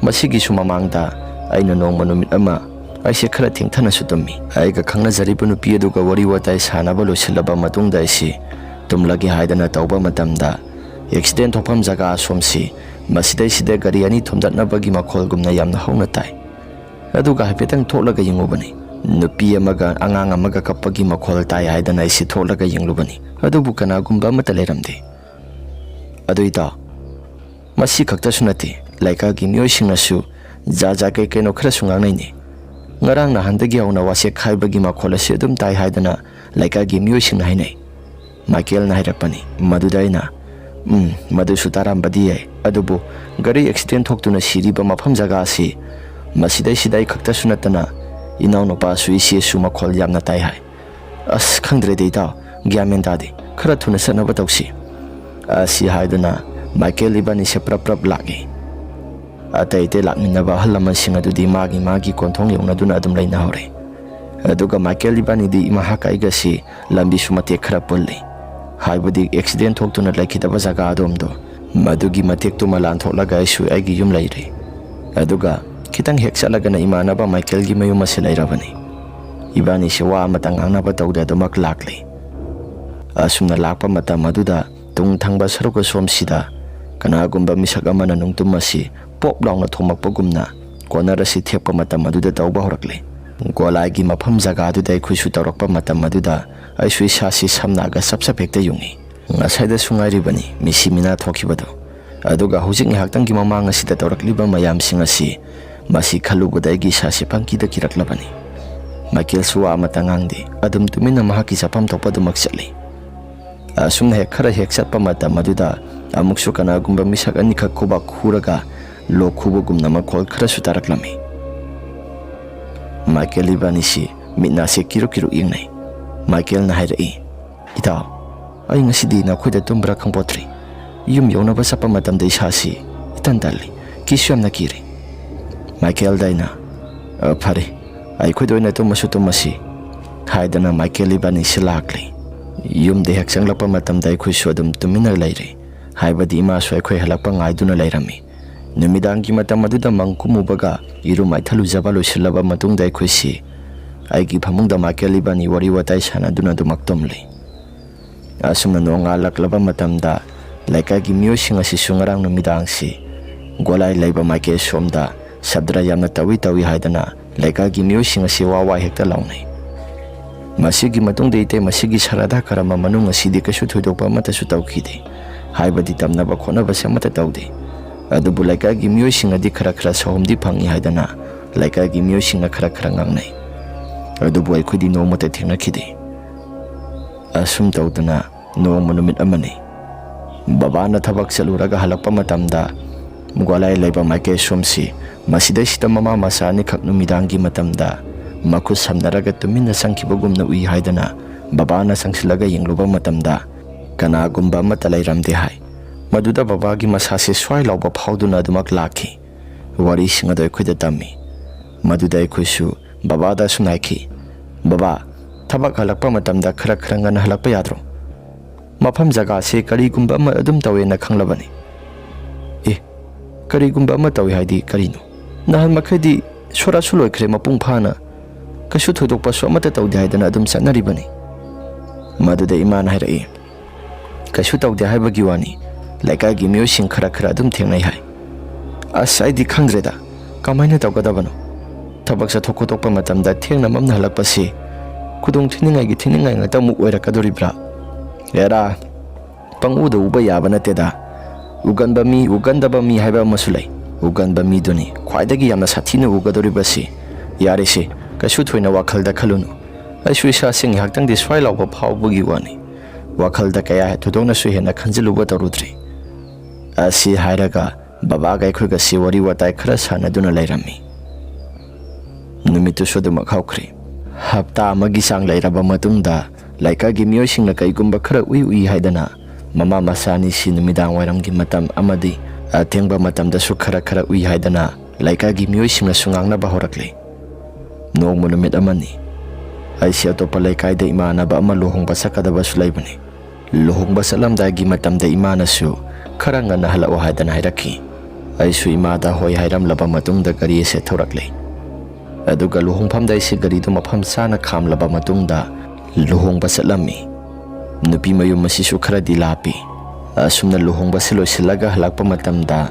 ꯃꯁꯤꯒꯤꯁꯨ ꯃꯃꯥꯡꯗ ꯑꯩꯅ ꯅꯣꯡꯃ ꯅꯨꯃꯤꯠ ꯑꯃ ꯑꯩꯁꯦ ꯈꯔ ꯊꯦꯡꯊꯅꯁꯨ ꯇꯨꯝꯃꯤ꯫ ꯑꯩꯒ ꯈꯪꯅꯖꯔꯤꯕ ꯅꯨꯄꯤ ꯑꯗꯨꯒ ꯋꯥꯔꯤ ꯋꯥꯇꯥꯏ ꯁꯥꯟꯅꯕ ꯂꯣꯏꯁꯤꯜꯂꯕ ꯃꯇꯨꯡꯗ ꯑꯩꯁꯤ ꯇꯨꯝꯂꯒꯦ ꯍꯥꯏꯗꯅ ꯇꯧꯕ ꯃꯇꯝꯗ ꯑꯦꯛꯁꯤꯗꯦꯟ ꯊꯣꯛꯐꯝ ꯖꯒꯥ ꯑꯁꯣꯝꯁꯤ ꯃꯁꯤꯗꯩꯁꯤꯗ ꯒꯥꯔꯤ ꯑꯅꯤ ꯊꯣꯝꯗꯠꯅꯕꯒꯤ ꯃꯈꯣꯜꯒꯨꯝꯅ ꯌꯥꯝꯅ ꯍꯧꯅ ꯇꯥꯏ꯫ ꯑꯗꯨꯒ ꯍꯥꯏꯐꯦꯠꯇꯪ ꯊꯣꯛꯂꯒ ꯌꯦꯡꯉꯨꯕꯅꯤ꯫ ꯅꯨꯄꯤ ꯑꯃꯒ ꯑꯉꯥꯡ ꯑꯃꯒ ꯀꯞꯄꯒꯤ ꯃꯈꯣꯜ ꯇꯥꯏ ꯍꯥꯏꯗꯅ ꯑꯩꯁꯤ ꯊꯣꯛꯂꯒ ꯌꯦꯡꯂꯨꯕꯅꯤ꯫ ꯑꯗꯨꯕꯨ ꯀꯅꯥꯒꯨꯝꯕ ꯑꯃꯠꯇ ꯂꯩꯔꯝꯗꯦ꯫ ꯑꯗꯨ ꯏꯇꯥꯎ, ꯃꯁꯤ ꯈꯛꯇꯁꯨ ꯅꯠꯇꯦ, ꯂꯩꯀꯥꯏꯒꯤ ꯃꯤꯑꯣꯏꯁꯤꯡꯅꯁꯨ ꯖꯥꯠ ꯖꯥꯠ ꯀꯩ ꯀꯩꯅꯣ ꯈꯔꯁꯨ ꯉꯥꯡꯅꯩꯅꯦ꯫ ꯉꯔꯥꯡ ꯅꯍꯥꯟꯗꯒꯤ ꯍꯧꯅ ꯋꯥꯁꯦꯛ ꯈꯥꯏꯕꯒꯤ ꯃꯈꯣꯜ ꯑꯁꯤ ꯑꯗꯨꯝ ꯇꯥꯏ ꯍꯥꯏꯗꯅ ꯂꯩꯀꯥꯏꯒꯤ ꯃꯤꯑꯣꯏꯁꯤꯡꯅ ꯍꯥꯏꯅꯩ꯫ ꯃꯥꯏꯀꯦꯜꯅ ꯍꯥꯏꯔꯛꯄꯅꯤ꯫ ꯃꯗꯨꯗ ꯑꯩꯅ, "ꯎꯝ, ꯃꯗꯨꯁꯨ ꯇꯥꯔꯝꯕꯗꯤ ꯌꯥꯏ, ꯑꯗꯨꯕꯨ ꯒꯥꯔꯤ ꯑꯦꯛꯁꯤꯗꯦꯟ ꯊꯣꯛꯇꯨꯅ ꯁꯤꯔꯤꯕ ꯃꯐꯝ ꯖꯒꯥ ꯑꯁꯤ ꯃꯁꯤꯗꯩꯁꯤꯗ ꯑꯩ ꯈꯛꯇꯁꯨ ꯅꯠꯇꯅ ꯏꯅꯥꯎꯅꯨꯄꯥꯁꯨ ꯏꯆꯦꯁꯨ ꯃꯈꯣꯜ ꯌꯥꯝꯅ ꯇꯥꯏ ꯍꯥꯏ꯫ ꯑꯁ, ꯈꯪꯗ꯭ꯔꯦꯗ ꯏꯇꯥꯎ, ꯒ꯭ꯌꯥꯟ ꯃꯦꯟ ꯇꯥꯗꯦ꯫ ꯈꯔ ꯊꯨꯅ ꯆꯠꯅꯕ ꯇꯧꯁꯤ꯫" ꯑꯁꯤ ꯍꯥꯏꯗꯨꯅ ꯃꯥꯏꯀꯦꯜ ꯏꯕꯥꯅꯤꯁꯦ ꯄ꯭ꯔꯞ ꯄ꯭ꯔꯞ ꯂꯥꯛꯏ꯫ ꯑꯇꯩ ꯑꯇꯩ ꯂꯥꯛꯃꯤꯟꯅꯕ ꯑꯍꯜ ꯂꯃꯟꯁꯤꯡ ꯑꯗꯨꯗꯤ ꯃꯥꯒꯤ ꯃꯥꯒꯤ ꯀꯣꯟꯊꯣꯡ ꯌꯧꯅꯗꯨꯅ ꯑꯗꯨꯝ ꯂꯩꯅꯍꯧꯔꯦ꯫ ꯑꯗꯨꯒ ꯃꯥꯏꯀꯦꯜ ꯏꯕꯥꯅꯤꯗꯤ ꯏꯃꯥꯍꯥꯛꯀ ꯑꯩꯒꯁꯤ ꯂꯝꯕꯤꯁꯨ ꯃꯇꯦꯛ ꯈꯔ ꯄꯨꯜꯂꯤ꯫ ꯍꯥꯏꯕꯗꯤ ꯑꯦꯛꯁꯤꯗꯦꯟ ꯊꯣꯛꯇꯨꯅ ꯂꯩꯈꯤꯗꯕ ꯖꯒꯥ ꯑꯗꯣꯝꯗꯣ, ꯃꯗꯨꯒꯤ ꯃꯇꯦꯛꯇꯨꯃ ꯂꯥꯟꯊꯣꯛꯂꯒ ꯑꯩꯁꯨ ꯑꯩꯒꯤ ꯌꯨꯝ ꯂꯩꯔꯦ꯫ ꯑꯗꯨꯒ ꯈꯤꯇꯪ ꯍꯦꯛ ꯆꯠꯂꯒꯅ ꯏꯃꯥꯟꯅꯕ ꯃꯥꯏꯀꯦꯜꯒꯤ ꯃꯌꯨꯝ ꯑꯁꯤ ꯂꯩꯔꯕꯅꯤ꯫ ꯏꯕꯥꯅꯤꯁꯦ ꯋꯥ ꯑꯃꯇ ꯉꯥꯡꯅꯕ ꯇꯧꯗꯦ ꯑꯗꯨꯃꯛ ꯂꯥꯛꯂꯤ꯫ ꯑꯁꯨꯝꯅ ꯂꯥꯛꯄ ꯃꯇꯝ ꯑꯗꯨꯗ ꯇꯨꯡ ꯊꯪꯕ ꯁꯔꯨꯛ ꯑꯁꯣꯝꯁꯤꯗ ꯀꯅꯥꯒꯨꯝꯕ ꯃꯤꯁꯛ ꯑꯃꯅ ꯅꯨꯡꯇꯨꯝ ꯑꯁꯤ ꯄꯣꯞ ꯂꯥꯎꯅ ꯊꯣꯝꯃꯛꯄꯒꯨꯝꯅ ꯀꯣꯅꯔ ꯑꯁꯤ ꯊꯦꯛꯄ ꯃꯇꯝ ꯑꯗꯨꯗ ꯇꯧꯕ ꯍꯧꯔꯛꯂꯦ꯫ ꯒꯣꯂꯥꯏꯒꯤ ꯃꯐꯝ ꯖꯒꯥꯗꯨꯗ ꯑꯩꯈꯣꯏꯁꯨ ꯇꯧꯔꯛꯄ ꯃꯇꯝ ꯑꯗꯨꯗ ꯑꯩꯁꯨ ꯏꯁꯥꯁꯤ ꯁꯝꯅꯥꯒ ꯆꯞ ꯆꯞ ꯍꯦꯛꯇ ꯌꯨꯡꯉꯤ꯫ ꯉꯁꯥꯏꯗꯁꯨ ꯉꯥꯏꯔꯤꯕꯅꯤ ꯃꯤꯁꯤ ꯃꯤꯅꯥ ꯊꯣꯛꯈꯤꯕꯗꯣ꯫ ꯑꯗꯨꯒ ꯍꯧꯖꯤꯛ ꯉꯥꯏꯍꯥꯛꯇꯪꯒꯤ ꯃꯃꯥꯡ ꯑꯁꯤꯗ ꯇꯧꯔꯛꯂꯤꯕ ꯃꯌꯥꯝꯁꯤꯡ ꯑꯁꯤ ꯃꯁꯤ ꯈꯜꯂꯨꯕꯗ ꯑꯩꯒꯤ ꯏꯁꯥꯁꯤ ꯄꯪꯀꯤꯗ ꯀꯤꯔꯛꯂꯕꯅꯤ꯫ ꯃꯥꯏꯀꯦꯜꯁꯨ ꯋꯥ ꯑꯃꯇ ꯉꯥꯡꯗꯦ꯫ ꯑꯗꯨꯝ ꯇꯨꯃꯤꯟꯅ ꯃꯍꯥꯛꯀꯤ ꯆꯠꯐꯝ ꯊꯣꯛꯄ ꯑꯗꯨꯃꯛ ꯆꯠꯂꯤ꯫ ꯑꯁꯨꯝꯅ ꯍꯦꯛ ꯈꯔ ꯍꯦꯛ ꯆꯠꯄ ꯃꯇꯝ ꯑꯗꯨꯗ ꯑꯃꯨꯛꯁꯨ ꯀꯅꯥꯒꯨꯝꯕ ꯃꯤꯁꯛ ꯑꯅꯤꯈꯛ ꯈꯨꯕꯥꯛ ꯈꯨꯔꯒ ꯂꯣꯛ ꯈꯨꯕꯒꯨꯝꯅ ꯃꯈꯣꯜ ꯈꯔꯁꯨ ꯇꯥꯔꯛꯂꯝꯃꯤ꯫ ꯃꯥꯏꯀꯦꯜ ꯏꯕꯥꯅꯤꯁꯤ ꯃꯤꯠ ꯅꯥꯁꯦ ꯀꯤꯔꯨꯛ ꯀꯤꯔꯨꯛ ꯌꯦꯡꯅꯩ꯫ ꯃꯥꯏꯀꯦꯜꯅ ꯍꯥꯏꯔꯛꯏ, "ꯏꯇꯥꯎ, ꯑꯩ ꯉꯁꯤꯗꯤ ꯅꯈꯣꯏꯗ ꯇꯨꯝꯕ꯭ꯔꯥ ꯈꯪꯄꯣꯠꯇ꯭ꯔꯤ꯫ ꯌꯨꯝ ꯌꯧꯅꯕ ꯆꯠꯄ ꯃꯇꯝꯗ ꯏꯁꯥꯁꯤ ꯏꯇꯟ ꯇꯜꯂꯤ, ꯀꯤꯁꯨ ꯌꯥꯝꯅ ꯀꯤꯔꯤ꯫" ꯃꯥꯏꯀꯦꯜꯗ ꯑꯩꯅ, "ꯑ, ꯐꯔꯦ, ꯑꯩꯈꯣꯏꯗ ꯑꯣꯏꯅ ꯇꯨꯝꯃꯁꯨ ꯇꯨꯝꯃꯁꯤ," ꯍꯥꯏꯗꯅ ꯃꯥꯏꯀꯦꯜ ꯏꯕꯥꯅꯤꯁꯤ ꯂꯥꯛꯂꯤ꯫ ꯌꯨꯝꯗ ꯍꯦꯛ ꯆꯪꯂꯛꯄ ꯃꯇꯝꯗ ꯑꯩꯈꯣꯏꯁꯨ ꯑꯗꯨꯝ ꯇꯨꯃꯤꯟꯅ ꯂꯩꯔꯦ꯫ ꯍꯥꯏꯕꯗꯤ ꯏꯃꯥꯁꯨ ꯑꯩꯈꯣꯏ ꯍꯜꯂꯛꯄ ꯉꯥꯏꯗꯨꯅ ꯂꯩꯔꯝꯃꯤ꯫ ꯅꯨꯃꯤꯗꯥꯡꯒꯤ ꯃꯇꯝ ꯑꯗꯨꯗ ꯃꯪ ꯀꯨꯝꯃꯨꯕꯒ ꯏꯔꯨ ꯃꯥꯏꯊ ꯂꯨꯖꯕ ꯂꯣꯏꯁꯤꯜꯂꯕ ꯃꯇꯨꯡꯗ ꯑꯩꯈꯣꯏꯁꯤ ꯑꯩꯒꯤ ꯐꯃꯨꯡꯗ ꯃꯥꯏꯀꯦꯜ ꯏꯕꯥꯅꯤ ꯋꯥꯔꯤ ꯋꯥꯇꯥꯏ ꯁꯥꯟꯅꯗꯨꯅ ꯑꯗꯨꯃꯛ ꯇꯨꯝꯂꯤ꯫ ꯑꯁꯨꯝꯅ ꯅꯣꯡꯉꯥꯜꯂꯛꯂꯕ ꯃꯇꯝꯗ ꯂꯩꯀꯥꯏꯒꯤ ꯃꯤꯑꯣꯏꯁꯤꯡ ꯑꯁꯤꯁꯨ ꯉꯔꯥꯡ ꯅꯨꯃꯤꯗꯥꯡꯁꯤ ꯒꯣꯂꯥꯏ ꯂꯩꯕ ꯃꯥꯏꯀꯩ ꯁꯣꯝꯗ ꯁꯕꯗ꯭ꯔ ꯌꯥꯝꯅ ꯇꯧꯏ ꯇꯧꯏ ꯍꯥꯏꯗꯅ ꯂꯩꯀꯥꯏꯒꯤ ꯃꯤꯑꯣꯏꯁꯤꯡ ꯑꯁꯤ ꯋꯥ ꯋꯥ ꯍꯦꯛꯇ ꯂꯥꯎꯅꯩ꯫ ꯃꯁꯤꯒꯤ ꯃꯇꯨꯡꯗ ꯏꯇꯩ ꯃꯁꯤꯒꯤ ꯁꯔꯥꯙꯥ ꯀꯔꯝꯕ ꯃꯅꯨꯡ ꯑꯁꯤꯗꯤ ꯀꯩꯁꯨ ꯊꯣꯏꯗꯣꯛꯄ ꯑꯃꯠꯇꯁꯨ ꯇꯧꯈꯤꯗꯦ꯫ ꯍꯥꯏꯕꯗꯤ ꯇꯝꯅꯕ ꯈꯣꯠꯅꯕꯁꯦ ꯑꯃꯠꯇ ꯇꯧꯗꯦ꯫ ꯑꯗꯨꯕꯨ ꯂꯩꯀꯥꯏꯒꯤ ꯃꯤꯑꯣꯏꯁꯤꯡꯅꯗꯤ ꯈꯔ ꯈꯔ ꯁꯥꯎꯍꯨꯝꯗꯤ ꯐꯪꯏ ꯍꯥꯏꯗꯅ ꯂꯩꯀꯥꯏꯒꯤ ꯃꯤꯑꯣꯏꯁꯤꯡꯅ ꯈꯔ ꯈꯔ ꯉꯥꯡꯅꯩ꯫ ꯑꯗꯨꯕꯨ ꯑꯩꯈꯣꯏꯗꯤ ꯅꯣꯡꯃꯇ ꯊꯦꯡꯅꯈꯤꯗꯦ꯫ ꯑꯁꯨꯝ ꯇꯧꯗꯅ ꯅꯣꯡꯃ ꯅꯨꯃꯤꯠ ꯑꯃꯅꯤ꯫ ꯕꯕꯥꯅ ꯊꯕꯛ ꯆꯠꯂꯨꯔꯒ ꯍꯜꯂꯛꯄ ꯃꯇꯝꯗ ꯒꯣꯂꯥꯏ ꯂꯩꯕ ꯃꯥꯏꯀꯩ ꯁꯣꯝꯁꯤ, ꯃꯁꯤꯗꯩꯁꯤꯗ ꯃꯃꯥ ꯃꯆꯥ ꯑꯅꯤꯈꯛ ꯅꯨꯃꯤꯗꯥꯡꯒꯤ ꯃꯇꯝꯗ ꯃꯈꯨꯠ ꯁꯝꯅꯔꯒ ꯇꯨꯃꯤꯟꯅ ꯆꯪꯈꯤꯕꯒꯨꯝꯅ ꯎꯏ ꯍꯥꯏꯗꯅ ꯕꯕꯥꯅ ꯆꯪꯁꯤꯜꯂꯒ ꯌꯦꯡꯂꯨꯕ ꯃꯇꯝꯗ ꯀꯅꯥꯒꯨꯝꯕ ꯑꯃꯠꯇ ꯂꯩꯔꯝꯗꯦ ꯍꯥꯏ꯫ ꯃꯗꯨꯗ ꯕꯕꯥꯒꯤ ꯃꯁꯥꯁꯦ ꯁ꯭ꯋꯥꯏ ꯂꯥꯎꯕ ꯐꯥꯎꯗꯨꯅ ꯑꯗꯨꯃꯛ ꯂꯥꯛꯈꯤ꯫ ꯋꯥꯔꯤꯁꯤꯡ ꯑꯗꯨ ꯑꯩꯈꯣꯏꯗ ꯇꯝꯃꯤ꯫ ꯃꯗꯨꯗ ꯑꯩꯈꯣꯏꯁꯨ ꯕꯕꯥꯗ ꯑꯁꯨꯝꯅ ꯍꯥꯏꯈꯤ, "ꯕꯕꯥ, ꯊꯕꯛ ꯍꯜꯂꯛꯄ ꯃꯇꯝꯗ ꯈꯔ ꯈꯔ ꯉꯟꯅ ꯍꯜꯂꯛꯄ ꯌꯥꯗ꯭ꯔꯣ? ꯃꯐꯝ ꯖꯒꯥꯁꯦ ꯀꯔꯤꯒꯨꯝꯕ ꯑꯃ ꯑꯗꯨꯝ ꯇꯧꯋꯦꯅ ꯈꯪꯂꯕꯅꯤ꯫" "ꯑꯦ, ꯀꯔꯤꯒꯨꯝꯕ ꯑꯃ ꯇꯧꯏ ꯍꯥꯏꯗꯤ ꯀꯔꯤꯅꯣ? ꯅꯍꯥꯟ ꯃꯈꯩꯗꯤ ꯁꯣꯔꯥꯁꯨ ꯂꯣꯏꯈ꯭ꯔꯦ, ꯃꯄꯨꯡ ꯐꯥꯅ ꯀꯩꯁꯨ ꯊꯣꯏꯗꯣꯛꯄꯁꯨ ꯑꯃꯠꯇ ꯇꯧꯗꯦ ꯍꯥꯏꯗꯅ ꯑꯗꯨꯝ ꯆꯠꯅꯔꯤꯕꯅꯤ꯫" ꯃꯗꯨꯗ ꯏꯃꯥꯅ ꯍꯥꯏꯔꯛꯏ, "ꯀꯩꯁꯨ ꯇꯧꯗꯦ ꯍꯥꯏꯕꯒꯤ ꯋꯥꯅꯤ, ꯂꯩꯀꯥꯏꯒꯤ ꯃꯤꯑꯣꯏꯁꯤꯡ ꯈꯔ ꯈꯔ ꯑꯗꯨꯝ ꯊꯦꯡꯅꯩ ꯍꯥꯏ꯫" "ꯑꯁ, ꯑꯩꯗꯤ ꯈꯪꯗ꯭ꯔꯦꯗ, ꯀꯃꯥꯏꯅ ꯇꯧꯒꯗꯕꯅꯣ? ꯊꯕꯛ ꯆꯠꯊꯣꯛ ꯈꯣꯠꯇꯣꯛꯄ ꯃꯇꯝꯗ ꯊꯦꯡꯅ ꯃꯝꯅ ꯍꯜꯂꯛꯄꯁꯤ ꯈꯨꯗꯣꯡ ꯊꯤꯅꯤꯡꯉꯥꯏꯒꯤ ꯊꯤꯅꯤꯡꯉꯥꯏ ꯉꯥꯛꯇ ꯑꯃꯨꯛ ꯑꯣꯏꯔꯛꯀꯗꯣꯔꯤꯕ꯭ꯔꯥ? ꯑꯦꯔꯥ, ꯄꯪꯎꯗ ꯎꯕ ꯌꯥꯕ ꯅꯠꯇꯦꯗ꯫ ꯎꯒꯟꯕ ꯃꯤ, ꯎꯒꯟꯗꯕ ꯃꯤ ꯍꯥꯏꯕ ꯑꯃꯁꯨ ꯂꯩ꯫ ꯎꯒꯟꯕ ꯃꯤꯗꯨꯅꯤ ꯈ꯭ꯋꯥꯏꯗꯒꯤ ꯌꯥꯝꯅ ꯁꯥꯊꯤꯅ ꯎꯒꯗꯧꯔꯤꯕꯁꯤ꯫ ꯌꯥꯔꯦꯁꯦ, ꯀꯩꯁꯨ ꯊꯣꯏꯅ ꯋꯥꯈꯜꯗ ꯈꯜꯂꯨꯅꯨ꯫ ꯑꯩꯁꯨ ꯏꯁꯥꯁꯦ ꯉꯥꯏꯍꯥꯛꯇꯪꯗꯤ ꯁ꯭ꯋꯥꯏ ꯂꯥꯎꯕ ꯐꯥꯎꯕꯒꯤ ꯋꯥꯅꯤ꯫ ꯋꯥꯈꯜꯗ ꯀꯌꯥ ꯊꯣꯏꯗꯣꯛꯅꯁꯨ ꯍꯦꯟꯅ ꯈꯟꯖꯤꯜꯂꯨꯕ ꯇꯧꯔꯨꯗ꯭ꯔꯤ꯫" ꯑꯁꯤ ꯍꯥꯏꯔꯒ ꯕꯕꯥꯒ ꯑꯩꯈꯣꯏꯒꯁꯤ ꯋꯥꯔꯤ ꯋꯥꯇꯥꯏ ꯈꯔ ꯁꯥꯟꯅꯗꯨꯅ ꯂꯩꯔꯝꯃꯤ꯫ ꯅꯨꯃꯤꯠꯇꯨꯁꯨ ꯑꯗꯨꯃꯛ ꯍꯧꯈ꯭ꯔꯦ꯫ ꯍꯞꯇꯥ ꯑꯃꯒꯤ ꯆꯥꯡ ꯂꯩꯔꯕ ꯃꯇꯨꯡꯗ ꯂꯩꯀꯥꯏꯒꯤ ꯃꯤꯑꯣꯏꯁꯤꯡꯅ ꯀꯩꯒꯨꯝꯕ ꯈꯔ ꯎꯏ ꯎꯏ ꯍꯥꯏꯗꯅ ꯃꯃꯥ ꯃꯆꯥ ꯑꯅꯤꯁꯤ ꯅꯨꯃꯤꯗꯥꯡ ꯋꯥꯏꯔꯝꯒꯤ ꯃꯇꯝ ꯑꯃꯗꯤ ꯑꯊꯦꯡꯕ ꯃꯇꯝꯗꯁꯨ ꯈꯔ ꯈꯔ ꯎꯏ ꯍꯥꯏꯗꯅ ꯂꯩꯀꯥꯏꯒꯤ ꯃꯤꯑꯣꯏꯁꯤꯡꯅꯁꯨ ꯉꯥꯡꯅꯕ ꯍꯧꯔꯛꯂꯦ꯫ ꯅꯣꯡꯃ ꯅꯨꯃꯤꯠ ꯑꯃꯅꯤ, ꯑꯩꯁꯦ ꯑꯇꯣꯞꯄ ꯂꯩꯀꯥꯏꯗ ꯏꯃꯥꯟꯅꯕ ꯑꯃ ꯂꯨꯍꯣꯡꯕ ꯆꯠꯀꯗꯕꯁꯨ ꯂꯩꯕꯅꯤ꯫ ꯂꯨꯍꯣꯡꯕ ꯆꯠꯂꯝꯗꯥꯏꯒꯤ ꯃꯇꯝꯗ ꯏꯃꯥꯅꯁꯨ ꯈꯔ ꯉꯟꯅ ꯍꯜꯂꯛꯑꯣ ꯍꯥꯏꯗꯅ ꯍꯥꯏꯔꯛꯈꯤ꯫ ꯑꯩꯁꯨ ꯏꯃꯥꯗ ꯍꯣꯏ ꯍꯥꯏꯔꯝꯂꯕ ꯃꯇꯨꯡꯗ ꯒꯥꯔꯤ ꯑꯁꯦ ꯊꯧꯔꯛꯂꯦ꯫ ꯑꯗꯨꯒ ꯂꯨꯍꯣꯡꯐꯝꯗ ꯑꯩꯁꯦ ꯒꯥꯔꯤꯗꯨ ꯃꯐꯝ ꯆꯥꯅ ꯈꯥꯝꯂꯕ ꯃꯇꯨꯡꯗ ꯂꯨꯍꯣꯡꯕ ꯆꯠꯂꯝꯃꯤ꯫ ꯅꯨꯄꯤ ꯃꯌꯨꯝ ꯑꯁꯤꯁꯨ ꯈꯔꯗꯤ ꯂꯥꯞꯄꯤ꯫ ꯑꯁꯨꯝꯅ ꯂꯨꯍꯣꯡꯕꯁꯤ ꯂꯣꯏꯁꯤꯜꯂꯒ ꯍꯜꯂꯛꯄ ꯃꯇꯝꯗ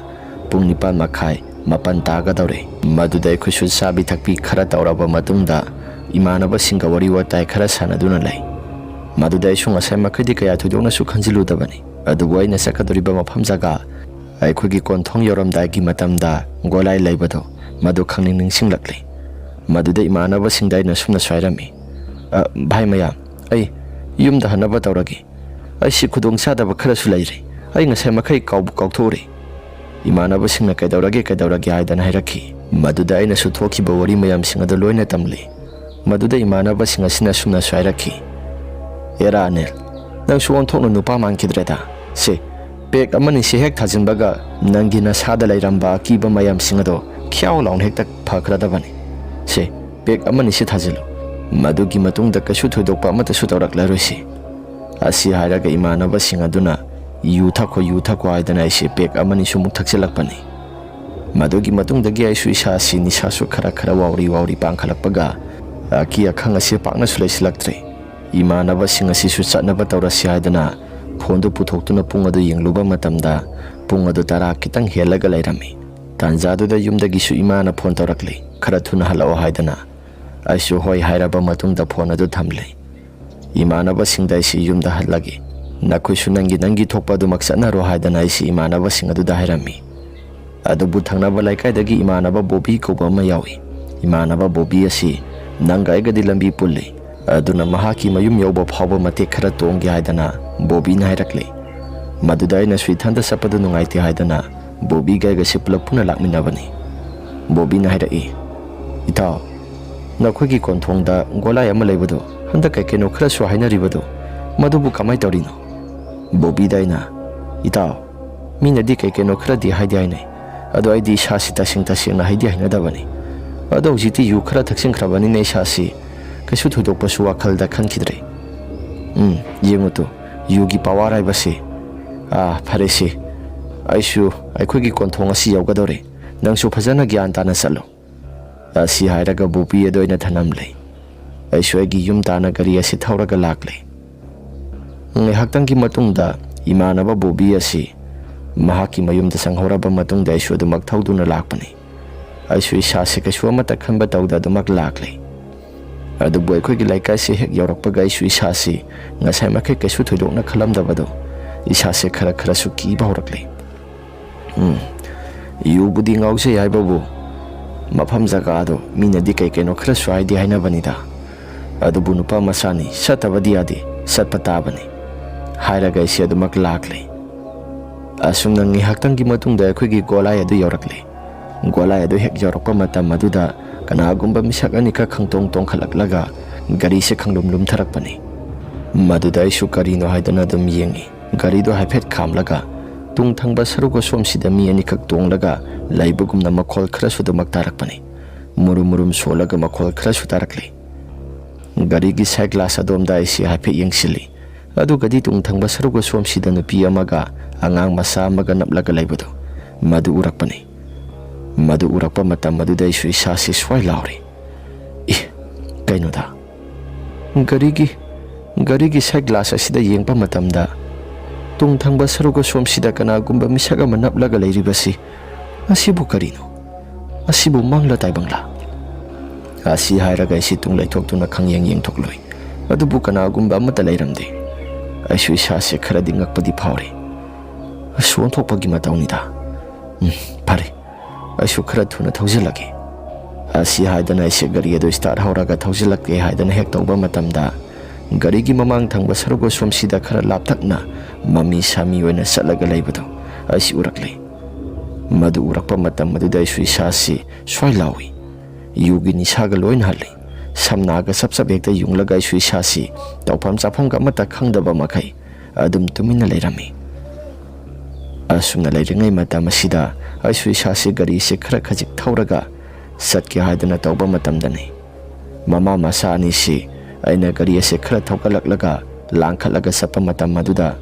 ꯄꯨꯡ ꯅꯤꯄꯥꯟ ꯃꯈꯥꯏ, ꯃꯥꯄꯟ ꯇꯥꯒꯗꯧꯔꯦ꯫ ꯃꯗꯨꯗ ꯑꯩꯈꯣꯏꯁꯨ ꯆꯥꯕꯤ ꯊꯛꯄꯤ ꯈꯔ ꯇꯧꯔꯕ ꯃꯇꯨꯡꯗ ꯏꯃꯥꯟꯅꯕꯁꯤꯡꯒ ꯋꯥꯔꯤ ꯋꯥꯇꯥꯏ ꯈꯔ ꯁꯥꯟꯅꯗꯨꯅ ꯂꯩ꯫ ꯃꯗꯨꯗ ꯑꯩꯁꯨ ꯉꯁꯥꯏ ꯃꯈꯩꯗꯤ ꯀꯌꯥ ꯊꯣꯏꯗꯣꯛꯅꯁꯨ ꯈꯟꯖꯤꯜꯂꯨꯗꯕꯅꯤ, ꯑꯗꯨꯕꯨ ꯑꯩꯅ ꯆꯠꯀꯗꯧꯔꯤꯕ ꯃꯐꯝ ꯖꯒꯥ ꯑꯩꯈꯣꯏꯒꯤ ꯀꯣꯟꯊꯣꯡ ꯌꯧꯔꯝꯗꯥꯏꯒꯤ ꯃꯇꯝꯗ ꯒꯣꯂꯥꯏ ꯂꯩꯕꯗꯣ, ꯃꯗꯨ ꯈꯪꯅꯤꯡ ꯅꯤꯡꯁꯤꯡꯂꯛꯂꯤ꯫ ꯃꯗꯨꯗ ꯏꯃꯥꯟꯅꯕꯁꯤꯡꯗ ꯑꯩꯅ ꯁꯨꯝꯅꯁꯨ ꯍꯥꯏꯔꯝꯃꯤ, "ꯑ, ꯚꯥꯏ ꯃꯌꯥꯝ, ꯑꯩ ꯌꯨꯝꯗ ꯍꯟꯅꯕ ꯇꯧꯔꯒꯦ꯫ ꯑꯩꯁꯤ ꯈꯨꯗꯣꯡ ꯆꯥꯗꯕ ꯈꯔꯁꯨ ꯂꯩꯔꯦ꯫ ꯑꯩ ꯉꯁꯥꯏ ꯃꯈꯩ ꯀꯥꯎꯕꯨ ꯀꯥꯎꯊꯣꯛꯎꯔꯦ꯫ ꯏꯃꯥꯟꯅꯕꯁꯤꯡꯅ "ꯀꯩꯗꯧꯔꯒꯦ, ꯀꯩꯗꯧꯔꯒꯦ?" ꯍꯥꯏꯗꯅ ꯍꯥꯏꯔꯛꯈꯤ꯫ ꯃꯗꯨꯗ ꯑꯩꯅꯁꯨ ꯊꯣꯛꯈꯤꯕ ꯋꯥꯔꯤ ꯃꯌꯥꯝꯁꯤꯡ ꯑꯗꯨ ꯂꯣꯏꯅ ꯇꯝꯂꯤ꯫ ꯃꯗꯨꯗ ꯏꯃꯥꯟꯅꯕꯁꯤꯡ ꯑꯁꯤꯅ ꯑꯁꯨꯝꯅꯁꯨ ꯍꯥꯏꯔꯛꯈꯤ, "ꯑꯦꯔꯥ ꯑꯅꯤꯜ, ꯅꯪꯁꯨ ꯑꯣꯟꯊꯣꯛꯅ ꯅꯨꯄꯥ ꯃꯥꯟꯈꯤꯗ꯭ꯔꯦꯗ꯫ ꯁꯦ, ꯄꯦꯛ ꯑꯃꯅꯤꯁꯤ ꯍꯦꯛ ꯊꯥꯖꯤꯟꯕꯒ ꯅꯪꯒꯤ ꯅꯁꯥꯗ ꯂꯩꯔꯝꯕ ꯑꯀꯤꯕ ꯃꯌꯥꯝꯁꯤꯡ ꯑꯗꯣ ꯈ꯭ꯌꯥꯎ ꯂꯥꯎꯅ ꯍꯦꯛꯇ ꯐꯈ꯭ꯔꯗꯕꯅꯤ꯫ ꯁꯦ, ꯄꯦꯛ ꯑꯃꯅꯤꯁꯤ ꯊꯥꯖꯤꯜꯂꯨ꯫ ꯃꯗꯨꯒꯤ ꯃꯇꯨꯡꯗ ꯀꯩꯁꯨ ꯊꯣꯏꯗꯣꯛꯄ ꯑꯃꯠꯇꯁꯨ ꯇꯧꯔꯛꯂꯔꯣꯏꯁꯤ"꯫ ꯑꯁꯤ ꯍꯥꯏꯔꯒ ꯏꯃꯥꯟꯅꯕꯁꯤꯡ ꯑꯗꯨꯅ "ꯌꯨ ꯊꯛꯈꯣ, ꯌꯨ ꯊꯛꯈꯣ" ꯍꯥꯏꯗꯅ ꯑꯩꯁꯦ ꯄꯦꯛ ꯑꯃꯅꯤꯁꯨ ꯑꯃꯨꯛ ꯊꯛꯆꯤꯜꯂꯛꯄꯅꯤ꯫ ꯃꯗꯨꯒꯤ ꯃꯇꯨꯡꯗꯒꯤ ꯑꯩꯁꯨ ꯏꯁꯥꯁꯤ ꯅꯤꯁꯥꯁꯨ ꯈꯔ ꯈꯔ ꯋꯥꯎꯔꯤ ꯋꯥꯎꯔꯤ ꯄꯥꯡꯈꯠꯂꯛꯄꯒ ꯑꯀꯤ ꯑꯈꯪ ꯑꯁꯤ ꯄꯥꯛꯅꯁꯨ ꯂꯩꯁꯤꯜꯂꯛꯇ꯭ꯔꯦ꯫ ꯏꯃꯥꯟꯅꯕꯁꯤꯡ ꯑꯁꯤꯁꯨ ꯆꯠꯅꯕ ꯇꯧꯔꯁꯤ ꯍꯥꯏꯗꯅ ꯐꯣꯟꯗꯨ ꯄꯨꯊꯣꯛꯇꯨꯅ ꯄꯨꯡ ꯑꯗꯨ ꯌꯦꯡꯂꯨꯕ ꯃꯇꯝꯗ ꯄꯨꯡ ꯑꯗꯨ ꯇꯔꯥ ꯈꯤꯇꯪ ꯍꯦꯜꯂꯒ ꯂꯩꯔꯝꯃꯤ꯫ ꯇꯥꯟꯖꯥꯗꯨꯗ ꯌꯨꯝꯗꯒꯤꯁꯨ ꯏꯃꯥꯅ ꯐꯣꯟ ꯇꯧꯔꯛꯂꯤ, "ꯈꯔ ꯊꯨꯅ ꯍꯜꯂꯛꯑꯣ" ꯍꯥꯏꯗꯅ꯫ ꯑꯩꯁꯨ ꯍꯣꯏ ꯍꯥꯏꯔꯕ ꯃꯇꯨꯡꯗ ꯐꯣꯟ ꯑꯗꯨ ꯊꯝꯂꯦ꯫ ꯏꯃꯥꯟꯅꯕꯁꯤꯡꯗ ꯑꯩꯁꯤ ꯌꯨꯝꯗ ꯍꯜꯂꯒꯦ, ꯅꯈꯣꯏꯁꯨ ꯅꯪꯒꯤ ꯅꯪꯒꯤ ꯊꯣꯛꯄ ꯑꯗꯨꯃꯛ ꯆꯠꯅꯔꯣ ꯍꯥꯏꯗꯅ ꯑꯩꯁꯤ ꯏꯃꯥꯟꯅꯕꯁꯤꯡ ꯑꯗꯨꯗ ꯍꯥꯏꯔꯝꯃꯤ꯫ ꯑꯗꯨꯕꯨ ꯊꯪꯅꯕ ꯂꯩꯀꯥꯏꯗꯒꯤ ꯏꯃꯥꯟꯅꯕ ꯕꯣꯕꯤ ꯀꯧꯕ ꯑꯃ ꯌꯥꯎꯏ꯫ ꯏꯃꯥꯟꯅꯕ ꯕꯣꯕꯤ ꯑꯁꯤ ꯅꯪꯒ ꯑꯩꯒꯗꯤ ꯂꯝꯕꯤ ꯄꯨꯜꯂꯤ, ꯑꯗꯨꯅ ꯃꯍꯥꯛꯀꯤ ꯃꯌꯨꯝ ꯌꯧꯕ ꯐꯥꯎꯕ ꯃꯇꯦꯛ ꯈꯔ ꯇꯣꯡꯒꯦ ꯍꯥꯏꯗꯅ ꯕꯣꯕꯤꯅ ꯍꯥꯏꯔꯛꯂꯦ꯫ ꯃꯗꯨꯗ ꯑꯩꯅꯁꯨ ꯏꯊꯟꯇ ꯆꯠꯄꯗꯨ ꯅꯨꯡꯉꯥꯏꯇꯦ ꯍꯥꯏꯗꯅ ꯕꯣꯕꯤꯒ ꯑꯩꯒꯁꯤ ꯄꯨꯂꯞ ꯄꯨꯟꯅ ꯂꯥꯛꯃꯤꯟꯅꯕꯅꯤ꯫ ꯕꯣꯕꯤꯅ ꯍꯥꯏꯔꯛꯏ, "ꯏꯇꯥꯎ, ꯅꯈꯣꯏꯒꯤ ꯀꯣꯟꯊꯣꯡꯗ ꯒꯣꯂꯥꯏ ꯑꯃ ꯂꯩꯕꯗꯣ, ꯍꯟꯗꯛ ꯀꯩ ꯀꯩꯅꯣ ꯈꯔꯁꯨ ꯍꯥꯏꯅꯔꯤꯕꯗꯣ, ꯃꯗꯨꯕꯨ ꯀꯃꯥꯏ ꯇꯧꯔꯤꯅꯣ?" ꯕꯣꯕꯤꯗ ꯑꯩꯅ, "ꯏꯇꯥꯎ, ꯃꯤꯅꯗꯤ ꯀꯩ ꯀꯩꯅꯣ ꯈꯔꯗꯤ ꯍꯥꯏꯗꯤ ꯍꯥꯏꯅꯩ, ꯑꯗꯣ ꯑꯩꯗꯤ ꯏꯁꯥꯁꯤ ꯇꯁꯦꯡ ꯇꯁꯦꯡꯅ ꯍꯥꯏꯗꯤ ꯍꯥꯏꯅꯗꯕꯅꯤ꯫ ꯑꯗꯣ ꯍꯧꯖꯤꯛꯇꯤ ꯌꯨ ꯈꯔ ꯊꯛꯆꯤꯟꯈ꯭ꯔꯕꯅꯤꯅ ꯏꯁꯥꯁꯤ ꯀꯩꯁꯨ ꯊꯣꯏꯗꯣꯛꯄꯁꯨ ꯋꯥꯈꯜꯗ ꯈꯟꯈꯤꯗ꯭ꯔꯦ꯫ ꯎꯝ, ꯌꯦꯡꯉꯨ ꯇꯨ, ꯌꯨꯒꯤ power ꯍꯥꯏꯕꯁꯤ꯫ ꯑꯥ, ꯐꯔꯦꯁꯦ, ꯑꯩꯁꯨ ꯑꯩꯈꯣꯏꯒꯤ ꯀꯣꯟꯊꯣꯡ ꯑꯁꯤ ꯌꯧꯒꯗꯧꯔꯦ꯫ ꯅꯪꯁꯨ ꯐꯖꯅ ꯒ꯭ꯌꯥꯟ ꯇꯥꯅ ꯆꯠꯂꯨ"꯫ ꯑꯁꯤ ꯍꯥꯏꯔꯒ ꯕꯣꯕꯤ ꯑꯗꯨ ꯑꯩꯅ ꯊꯅꯝꯂꯦ꯫ ꯑꯩꯁꯨ ꯑꯩꯒꯤ ꯌꯨꯝ ꯇꯥꯟꯅ ꯒꯥꯔꯤ ꯑꯁꯤ ꯊꯧꯔꯒ ꯂꯥꯛꯂꯦ꯫ ꯉꯥꯏꯍꯥꯛꯇꯪꯒꯤ ꯃꯇꯨꯡꯗ ꯏꯃꯥꯟꯅꯕ ꯕꯣꯕꯤ ꯑꯁꯤ ꯃꯍꯥꯛꯀꯤ ꯃꯌꯨꯝꯗ ꯆꯪꯍꯧꯔꯕ ꯃꯇꯨꯡꯗ ꯑꯩꯁꯨ ꯑꯗꯨꯃꯛ ꯊꯧꯗꯨꯅ ꯂꯥꯛꯄꯅꯤ꯫ ꯑꯩꯁꯨ ꯏꯁꯥꯁꯦ ꯀꯩꯁꯨ ꯑꯃꯠꯇ ꯈꯟꯕ ꯇꯧꯗ ꯑꯗꯨꯃꯛ ꯂꯥꯛꯂꯦ꯫ ꯑꯗꯨꯕꯨ ꯑꯩꯈꯣꯏꯒꯤ ꯂꯩꯀꯥꯏꯁꯦ ꯍꯦꯛ ꯌꯧꯔꯛꯄꯒ ꯑꯩꯁꯨ ꯏꯁꯥꯁꯤ ꯉꯁꯥꯏ ꯃꯈꯩ ꯀꯩꯁꯨ ꯊꯣꯏꯗꯣꯛꯅ ꯈꯜꯂꯝꯗꯕꯗꯣ, ꯏꯁꯥꯁꯦ ꯈꯔ ꯈꯔꯁꯨ ꯀꯤꯕ ꯍꯧꯔꯛꯂꯦ꯫ ꯎꯝ, ꯌꯨꯕꯨꯗꯤ ꯉꯥꯎꯖꯩ ꯍꯥꯏꯕꯕꯨ ꯃꯐꯝ ꯖꯒꯥꯗꯣ ꯃꯤꯅꯗꯤ ꯀꯩ ꯀꯩꯅꯣ ꯈꯔꯁꯨ ꯍꯥꯏꯗꯤ ꯍꯥꯏꯅꯕꯅꯤꯗ꯫ ꯑꯗꯨꯕꯨ ꯅꯨꯄꯥ ꯃꯆꯥꯅꯤ, ꯆꯠꯇꯕꯗꯤ ꯌꯥꯗꯦ, ꯆꯠꯄ ꯇꯥꯕꯅꯤ" ꯍꯥꯏꯔꯒ ꯑꯩꯁꯦ ꯑꯗꯨꯃꯛ ꯂꯥꯛꯂꯦ꯫ ꯑꯁꯨꯝꯅ ꯉꯥꯏꯍꯥꯛꯇꯪꯒꯤ ꯃꯇꯨꯡꯗ ꯑꯩꯈꯣꯏꯒꯤ ꯒꯣꯂꯥꯏ ꯑꯗꯨ ꯌꯧꯔꯛꯂꯦ꯫ ꯒꯣꯂꯥꯏ ꯑꯗꯨ ꯍꯦꯛ ꯌꯧꯔꯛꯄ ꯃꯇꯝ ꯑꯗꯨꯗ ꯀꯅꯥꯒꯨꯝꯕ ꯃꯤꯁꯛ ꯑꯅꯤꯈꯛ ꯈꯪꯇꯣꯡ ꯇꯣꯡꯈꯠꯂꯛꯂꯒ ꯒꯥꯔꯤꯁꯦ ꯈꯪꯂꯨꯝ ꯂꯨꯝꯊꯔꯛꯄꯅꯤ꯫ ꯃꯗꯨꯗ ꯑꯩꯁꯨ ꯀꯔꯤꯅꯣ ꯍꯥꯏꯗꯅ ꯑꯗꯨꯝ ꯌꯦꯡꯉꯤ꯫ ꯒꯥꯔꯤꯗꯣ ꯍꯥꯏꯐꯦꯠ ꯈꯥꯝꯂꯒ ꯇꯨꯡ ꯊꯪꯕ ꯁꯔꯨꯛ ꯑꯁꯣꯝꯁꯤꯗ ꯃꯤ ꯑꯅꯤꯈꯛ ꯇꯣꯡꯂꯒ ꯂꯩꯕꯒꯨꯝꯅ ꯃꯈꯣꯜ ꯈꯔꯁꯨ ꯑꯗꯨꯃꯛ ꯇꯥꯔꯛꯄꯅꯤ꯫ ꯃꯨꯔꯨꯝ ꯃꯨꯔꯨꯝ ꯁꯣꯜꯂꯒ ꯃꯈꯣꯜ ꯈꯔꯁꯨ ꯇꯥꯔꯛꯂꯤ꯫ ꯒꯥꯔꯤꯒꯤ ꯁꯥꯏꯠ ꯒ꯭ꯂꯥꯁ ꯑꯗꯣꯝꯗ ꯑꯩꯁꯤ ꯍꯥꯏꯐꯦꯠ ꯌꯦꯡꯁꯤꯜꯂꯤ꯫ ꯑꯗꯨꯒꯗꯤ ꯇꯨꯡ ꯊꯪꯕ ꯁꯔꯨꯛ ꯑꯁꯣꯝꯁꯤꯗ ꯅꯨꯄꯤ ꯑꯃꯒ ꯑꯉꯥꯡ ꯃꯆꯥ ꯑꯃꯒ ꯅꯞꯂꯒ ꯂꯩꯕꯗꯨ, ꯃꯗꯨ ꯎꯔꯛꯄꯅꯤ꯫ ꯃꯗꯨ ꯎꯔꯛꯄ ꯃꯇꯝ ꯑꯗꯨꯗ ꯑꯩꯁꯨ ꯏꯁꯥꯁꯤ ꯁ꯭ꯋꯥꯏ ꯂꯥꯎꯔꯦ꯫ "ꯏ, ꯀꯩꯅꯣꯗ, ꯒꯥꯔꯤꯒꯤ, ꯒꯥꯔꯤꯒꯤ ꯁꯥꯏꯠ ꯒ꯭ꯂꯥꯁ ꯑꯁꯤꯗ ꯌꯦꯡꯕ ꯃꯇꯝꯗ ꯇꯨꯡ ꯊꯪꯕ ꯁꯔꯨꯛ ꯑꯁꯣꯝꯁꯤꯗ ꯀꯅꯥꯒꯨꯝꯕ ꯃꯤꯁꯛ ꯑꯃ ꯅꯞꯂꯒ ꯂꯩꯔꯤꯕꯁꯤ, ꯑꯁꯤꯕꯨ ꯀꯔꯤꯅꯣ? ꯑꯁꯤꯕꯨ ꯃꯪꯂ ꯇꯥꯏꯕꯪꯂ?" ꯑꯁꯤ ꯍꯥꯏꯔꯒ ꯑꯩꯁꯤ ꯇꯨꯡ ꯂꯩꯊꯣꯛꯇꯨꯅ ꯈꯪꯌꯦꯡ ꯌꯦꯡꯊꯣꯛꯂꯨꯏ꯫ ꯑꯗꯨꯕꯨ ꯀꯅꯥꯒꯨꯝꯕ ꯑꯃꯠꯇ ꯂꯩꯔꯝꯗꯦ꯫ ꯑꯩꯁꯨ ꯏꯁꯥꯁꯦ ꯈꯔꯗꯤ ꯉꯛꯄꯗꯤ ꯐꯥꯎꯔꯤ꯫ "ꯑꯁ, ꯑꯣꯟꯊꯣꯛꯄꯒꯤ ꯃꯇꯧꯅꯤꯗ꯫ ꯎꯝ, ꯐꯔꯦ, ꯑꯩꯁꯨ ꯈꯔ ꯊꯨꯅ ꯊꯧꯖꯤꯜꯂꯒꯦ" ꯑꯁꯤ ꯍꯥꯏꯗꯅ ꯑꯩꯁꯦ ꯒꯥꯔꯤ ꯑꯗꯨ ꯁ꯭ꯇꯥꯔꯠ ꯍꯧꯔꯒ ꯊꯧꯖꯤꯜꯂꯛꯀꯦ ꯍꯥꯏꯗꯅ ꯍꯦꯛ ꯇꯧꯕ ꯃꯇꯝꯗ, ꯒꯥꯔꯤꯒꯤ ꯃꯃꯥꯡ ꯊꯪꯕ ꯁꯔꯨꯛ ꯑꯁꯣꯝꯁꯤꯗ ꯈꯔ ꯂꯥꯞꯇꯛꯅ ꯃꯃꯤ ꯁꯥꯃꯤ ꯑꯣꯏꯅ ꯆꯠꯂꯒ ꯂꯩꯕꯗꯨ ꯑꯩꯁꯤ ꯎꯔꯛꯂꯦ꯫ ꯃꯗꯨ ꯎꯔꯛꯄ ꯃꯇꯝ ꯑꯗꯨꯗ ꯑꯩꯁꯨ ꯏꯁꯥꯁꯤ ꯁ꯭ꯋꯥꯏ ꯂꯥꯎꯏ꯫ ꯌꯨꯒꯤ ꯅꯤꯁꯥꯒ ꯂꯣꯏꯅ ꯍꯜꯂꯤ꯫ ꯁꯝꯅꯥꯒ ꯆꯞ ꯆꯞ ꯍꯦꯛꯇ ꯌꯨꯡꯂꯒ ꯑꯩꯁꯨ ꯏꯁꯥꯁꯤ ꯇꯧꯐꯝ ꯆꯥꯐꯝꯒ ꯑꯃꯠꯇ ꯈꯪꯗꯕ ꯃꯈꯩ ꯑꯗꯨꯝ ꯇꯨꯃꯤꯟꯅ ꯂꯩꯔꯝꯃꯤ꯫ ꯑꯁꯨꯝꯅ ꯂꯩꯔꯤꯉꯩ ꯃꯇꯝ ꯑꯁꯤꯗ ꯑꯩꯁꯨ ꯏꯁꯥꯁꯤ ꯒꯥꯔꯤꯁꯤ ꯈꯔ ꯈꯖꯤꯛ ꯊꯧꯔꯒ ꯆꯠꯀꯦ ꯍꯥꯏꯗꯅ ꯇꯧꯕ ꯃꯇꯝꯗꯅꯤ, ꯃꯃꯥ ꯃꯆꯥ ꯑꯅꯤꯁꯤ ꯑꯩꯅ ꯒꯥꯔꯤ ꯑꯁꯤ ꯈꯔ ꯊꯧꯒꯠꯂꯛꯂꯒ ꯂꯥꯡꯈꯠꯂꯒ ꯆꯠꯄ ꯃꯇꯝ ꯑꯗꯨꯗ,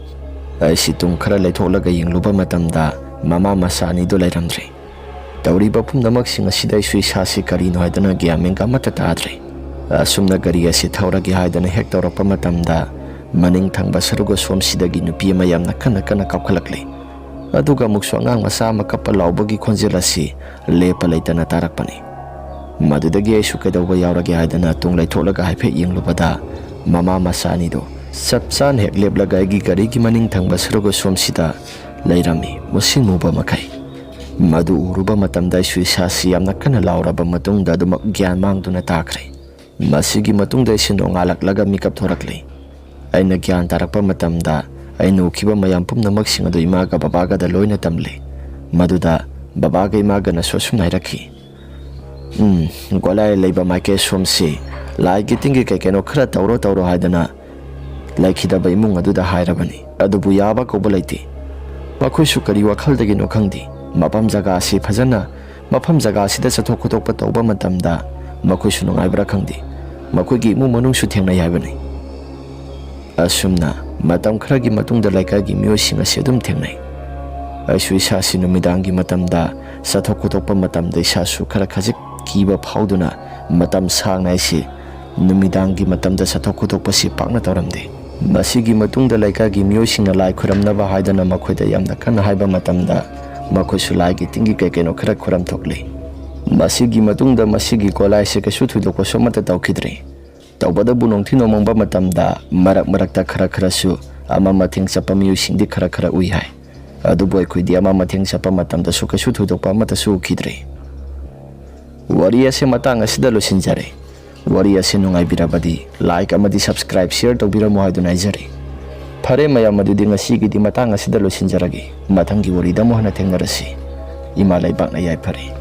ꯑꯩꯁꯤ ꯇꯨꯡ ꯈꯔ ꯂꯩꯊꯣꯛꯂꯒ ꯌꯦꯡꯂꯨꯕ ꯃꯇꯝꯗ, ꯃꯃꯥ ꯃꯆꯥ ꯑꯅꯤꯗꯨ ꯂꯩꯔꯝꯗ꯭ꯔꯦ꯫ ꯇꯧꯔꯤꯕ ꯄꯨꯝꯅꯃꯛꯁꯤꯡ ꯑꯁꯤꯗ ꯑꯩꯁꯨ ꯏꯁꯥꯁꯤ ꯀꯔꯤꯅꯣ ꯍꯥꯏꯗꯅ ꯒ꯭ꯌꯥꯟ ꯃꯦꯟꯒ ꯑꯃꯠꯇ ꯇꯥꯗ꯭ꯔꯦ꯫ ꯑꯁꯨꯝꯅ ꯒꯥꯔꯤ ꯑꯁꯤ ꯊꯧꯔꯒꯦ ꯍꯥꯏꯗꯅ ꯍꯦꯛ ꯇꯧꯔꯛꯄ ꯃꯇꯝꯗ, ꯃꯅꯤꯡ ꯊꯪꯕ ꯁꯔꯨꯛ ꯑꯁꯣꯝꯁꯤꯗꯒꯤ ꯅꯨꯄꯤ ꯑꯃ ꯌꯥꯝꯅ ꯀꯟꯅ ꯀꯟꯅ ꯀꯥꯞꯈꯠꯂꯛꯂꯦ꯫ ꯑꯗꯨꯒ ꯑꯃꯨꯛꯁꯨ ꯑꯉꯥꯡ ꯃꯆꯥ ꯑꯃ ꯀꯞꯄ ꯂꯥꯎꯕꯒꯤ ꯈꯣꯟꯖꯦꯜ ꯑꯁꯤ ꯂꯦꯞꯄ ꯂꯩꯇꯅ ꯇꯥꯔꯛꯄꯅꯤ꯫ ꯃꯗꯨꯗꯒꯤ ꯑꯩꯁꯨ ꯀꯩꯗꯧꯕ ꯌꯥꯎꯔꯒꯦ ꯍꯥꯏꯗꯅ ꯇꯨꯡ ꯂꯩꯊꯣꯛꯂꯒ ꯍꯥꯏꯐꯦꯠ ꯌꯦꯡꯂꯨꯕꯗ, ꯃꯃꯥ ꯃꯆꯥ ꯑꯅꯤꯗꯨ ꯆꯞ ꯆꯥꯅ ꯍꯦꯛ ꯂꯦꯞꯂꯒ ꯑꯩꯒꯤ ꯒꯥꯔꯤꯒꯤ ꯃꯅꯤꯡ ꯊꯪꯕ ꯁꯔꯨꯛ ꯑꯁꯣꯝꯁꯤꯗ ꯂꯩꯔꯝꯃꯤ, ꯃꯨꯁꯤꯟ ꯃꯨꯕ ꯃꯈꯩ꯫ ꯃꯗꯨ ꯎꯔꯨꯕ ꯃꯇꯝꯗ ꯑꯩꯁꯨ ꯏꯁꯥꯁꯤ ꯌꯥꯝꯅ ꯀꯟꯅ ꯂꯥꯎꯔꯕ ꯃꯇꯨꯡꯗ ꯑꯗꯨꯃꯛ ꯒ꯭ꯌꯥꯟ ꯃꯥꯡꯗꯨꯅ ꯇꯥꯈ꯭ꯔꯦ꯫ ꯃꯁꯤꯒꯤ ꯃꯇꯨꯡꯗ ꯑꯩꯁꯤ ꯅꯣꯡꯉꯥꯜꯂꯛꯂꯒ ꯃꯤꯀꯞ ꯊꯣꯔꯛꯂꯤ꯫ ꯑꯩꯅ ꯒ꯭ꯌꯥꯟ ꯇꯥꯔꯛꯄ ꯃꯇꯝꯗ ꯑꯩꯅ ꯎꯈꯤꯕ ꯃꯌꯥꯝ ꯄꯨꯝꯅꯃꯛꯁꯤꯡ ꯑꯗꯨ ꯏꯃꯥꯒ ꯕꯕꯥꯒꯗ ꯂꯣꯏꯅ ꯇꯝꯂꯦ꯫ ꯃꯗꯨꯗ ꯕꯕꯥꯒ ꯏꯃꯥꯒꯅꯁꯨ ꯑꯁꯨꯝꯅ ꯍꯥꯏꯔꯛꯈꯤ, "ꯎꯝ, ꯒꯣꯂꯥꯏ ꯂꯩꯕ ꯃꯥꯏꯀꯩ ꯁꯣꯝꯁꯤ ꯂꯥꯏꯒꯤ ꯇꯤꯟꯒꯤ ꯀꯩ ꯀꯩꯅꯣ ꯈꯔ ꯇꯧꯔꯣ ꯇꯧꯔꯣ ꯍꯥꯏꯗꯅ ꯂꯩꯈꯤꯗꯕ ꯏꯃꯨꯡ ꯑꯗꯨꯗ ꯍꯥꯏꯔꯕꯅꯤ꯫ ꯑꯗꯨꯕꯨ ꯌꯥꯕ ꯀꯧꯕ ꯂꯩꯇꯦ꯫ ꯃꯈꯣꯏꯁꯨ ꯀꯔꯤ ꯋꯥꯈꯜꯗꯒꯤꯅꯣ ꯈꯪꯗꯦ꯫ ꯃꯐꯝ ꯖꯒꯥ ꯑꯁꯤ ꯐꯖꯅ, ꯃꯐꯝ ꯖꯒꯥ ꯑꯁꯤꯗ ꯆꯠꯊꯣꯛ ꯈꯣꯠꯇꯣꯛꯄ ꯇꯧꯕ ꯃꯇꯝꯗ ꯃꯈꯣꯏꯁꯨ ꯅꯨꯡꯉꯥꯏꯕ꯭ꯔꯥ ꯈꯪꯗꯦ꯫ ꯃꯈꯣꯏꯒꯤ ꯏꯃꯨꯡ ꯃꯅꯨꯡꯁꯨ ꯊꯦꯡꯅꯩ ꯍꯥꯏꯕꯅꯤ꯫ ꯑꯁꯨꯝꯅ ꯃꯇꯝ ꯈꯔꯒꯤ ꯃꯇꯨꯡꯗ ꯂꯩꯀꯥꯏꯒꯤ ꯃꯤꯑꯣꯏꯁꯤꯡ ꯑꯁꯤ ꯑꯗꯨꯝ ꯊꯦꯡꯅꯩ꯫ ꯑꯩꯁꯨ ꯏꯁꯥꯁꯤ ꯅꯨꯃꯤꯗꯥꯡꯒꯤ ꯃꯇꯝꯗ ꯆꯠꯊꯣꯛ ꯈꯣꯠꯇꯣꯛꯄ ꯃꯇꯝꯗ ꯏꯁꯥꯁꯨ ꯈꯔ ꯈꯖꯤꯛ ꯀꯤꯕ ꯐꯥꯎꯗꯨꯅ ꯃꯇꯝ ꯁꯥꯡꯅ ꯑꯩꯁꯤ ꯅꯨꯃꯤꯗꯥꯡꯒꯤ ꯃꯇꯝꯗ ꯆꯠꯊꯣꯛ ꯈꯣꯠꯇꯣꯛꯄꯁꯤ ꯄꯥꯛꯅ ꯇꯧꯔꯝꯗꯦ꯫ ꯃꯁꯤꯒꯤ ꯃꯇꯨꯡꯗ ꯂꯩꯀꯥꯏꯒꯤ ꯃꯤꯑꯣꯏꯁꯤꯡꯅ ꯂꯥꯏ ꯈꯨꯔꯝꯅꯕ ꯍꯥꯏꯗꯅ ꯃꯈꯣꯏꯗ ꯌꯥꯝꯅ ꯀꯟꯅ ꯍꯥꯏꯕ ꯃꯇꯝꯗ ꯃꯈꯣꯏꯁꯨ ꯂꯥꯏꯒꯤ ꯇꯤꯟꯒꯤ ꯀꯩ ꯀꯩꯅꯣ ꯈꯔ ꯈꯨꯔꯝ ꯊꯣꯛꯂꯤ꯫ ꯃꯁꯤꯒꯤ ꯃꯇꯨꯡꯗ ꯃꯁꯤꯒꯤ ꯒꯣꯂꯥꯏꯁꯤ ꯀꯩꯁꯨ ꯊꯣꯏꯗꯣꯛꯄꯁꯨ ꯑꯃꯠꯇ ꯇꯧꯈꯤꯗ꯭ꯔꯦ꯫ ꯇꯧꯕꯇꯕꯨ ꯅꯣꯡꯊꯤ ꯅꯣꯡꯃꯪꯕ ꯃꯇꯝꯗ ꯃꯔꯛ ꯃꯔꯛꯇ ꯈꯔ ꯈꯔꯁꯨ ꯑꯃ ꯃꯊꯦꯡ ꯆꯠꯄ ꯃꯤꯑꯣꯏꯁꯤꯡꯗꯤ ꯈꯔ ꯈꯔ ꯎꯏ ꯍꯥꯏ꯫ ꯑꯗꯨꯕꯨ ꯑꯩꯈꯣꯏꯗꯤ ꯑꯃ ꯃꯊꯦꯡ ꯆꯠꯄ ꯃꯇꯝꯗꯁꯨ ꯀꯩꯁꯨ ꯊꯣꯏꯗꯣꯛꯄ ꯑꯃꯠꯇꯁꯨ ꯎꯈꯤꯗ꯭ꯔꯦ꯫ ꯋꯥꯔꯤ ꯑꯁꯤ ꯃꯇꯥꯡ ꯑꯁꯤꯗ ꯂꯣꯏꯁꯤꯟꯖꯔꯦ꯫ ꯋꯥꯔꯤ ꯑꯁꯤ ꯅꯨꯡꯉꯥꯏꯕꯤꯔꯕꯗꯤ like ꯑꯃꯗꯤ subscribe, share ꯇꯧꯕꯤꯔꯝꯃꯨ ꯍꯥꯏꯗꯨꯅ ꯍꯥꯏꯖꯔꯤ꯫ ꯐꯔꯦ ꯃꯌꯥꯝ, ꯑꯗꯨꯗꯤ ꯉꯁꯤꯒꯤꯗꯤ ꯃꯇꯥꯡ ꯑꯁꯤꯗ ꯂꯣꯏꯁꯤꯟꯖꯔꯒꯦ꯫ ꯃꯊꯪꯒꯤ ꯋꯥꯔꯤꯗ ꯑꯃꯨꯛ ꯍꯟꯅ ꯊꯦꯡꯅꯔꯁꯤ꯫ ꯏꯃꯥ ꯂꯩꯕꯥꯛꯅ ꯌꯥꯏꯐꯔꯦ꯫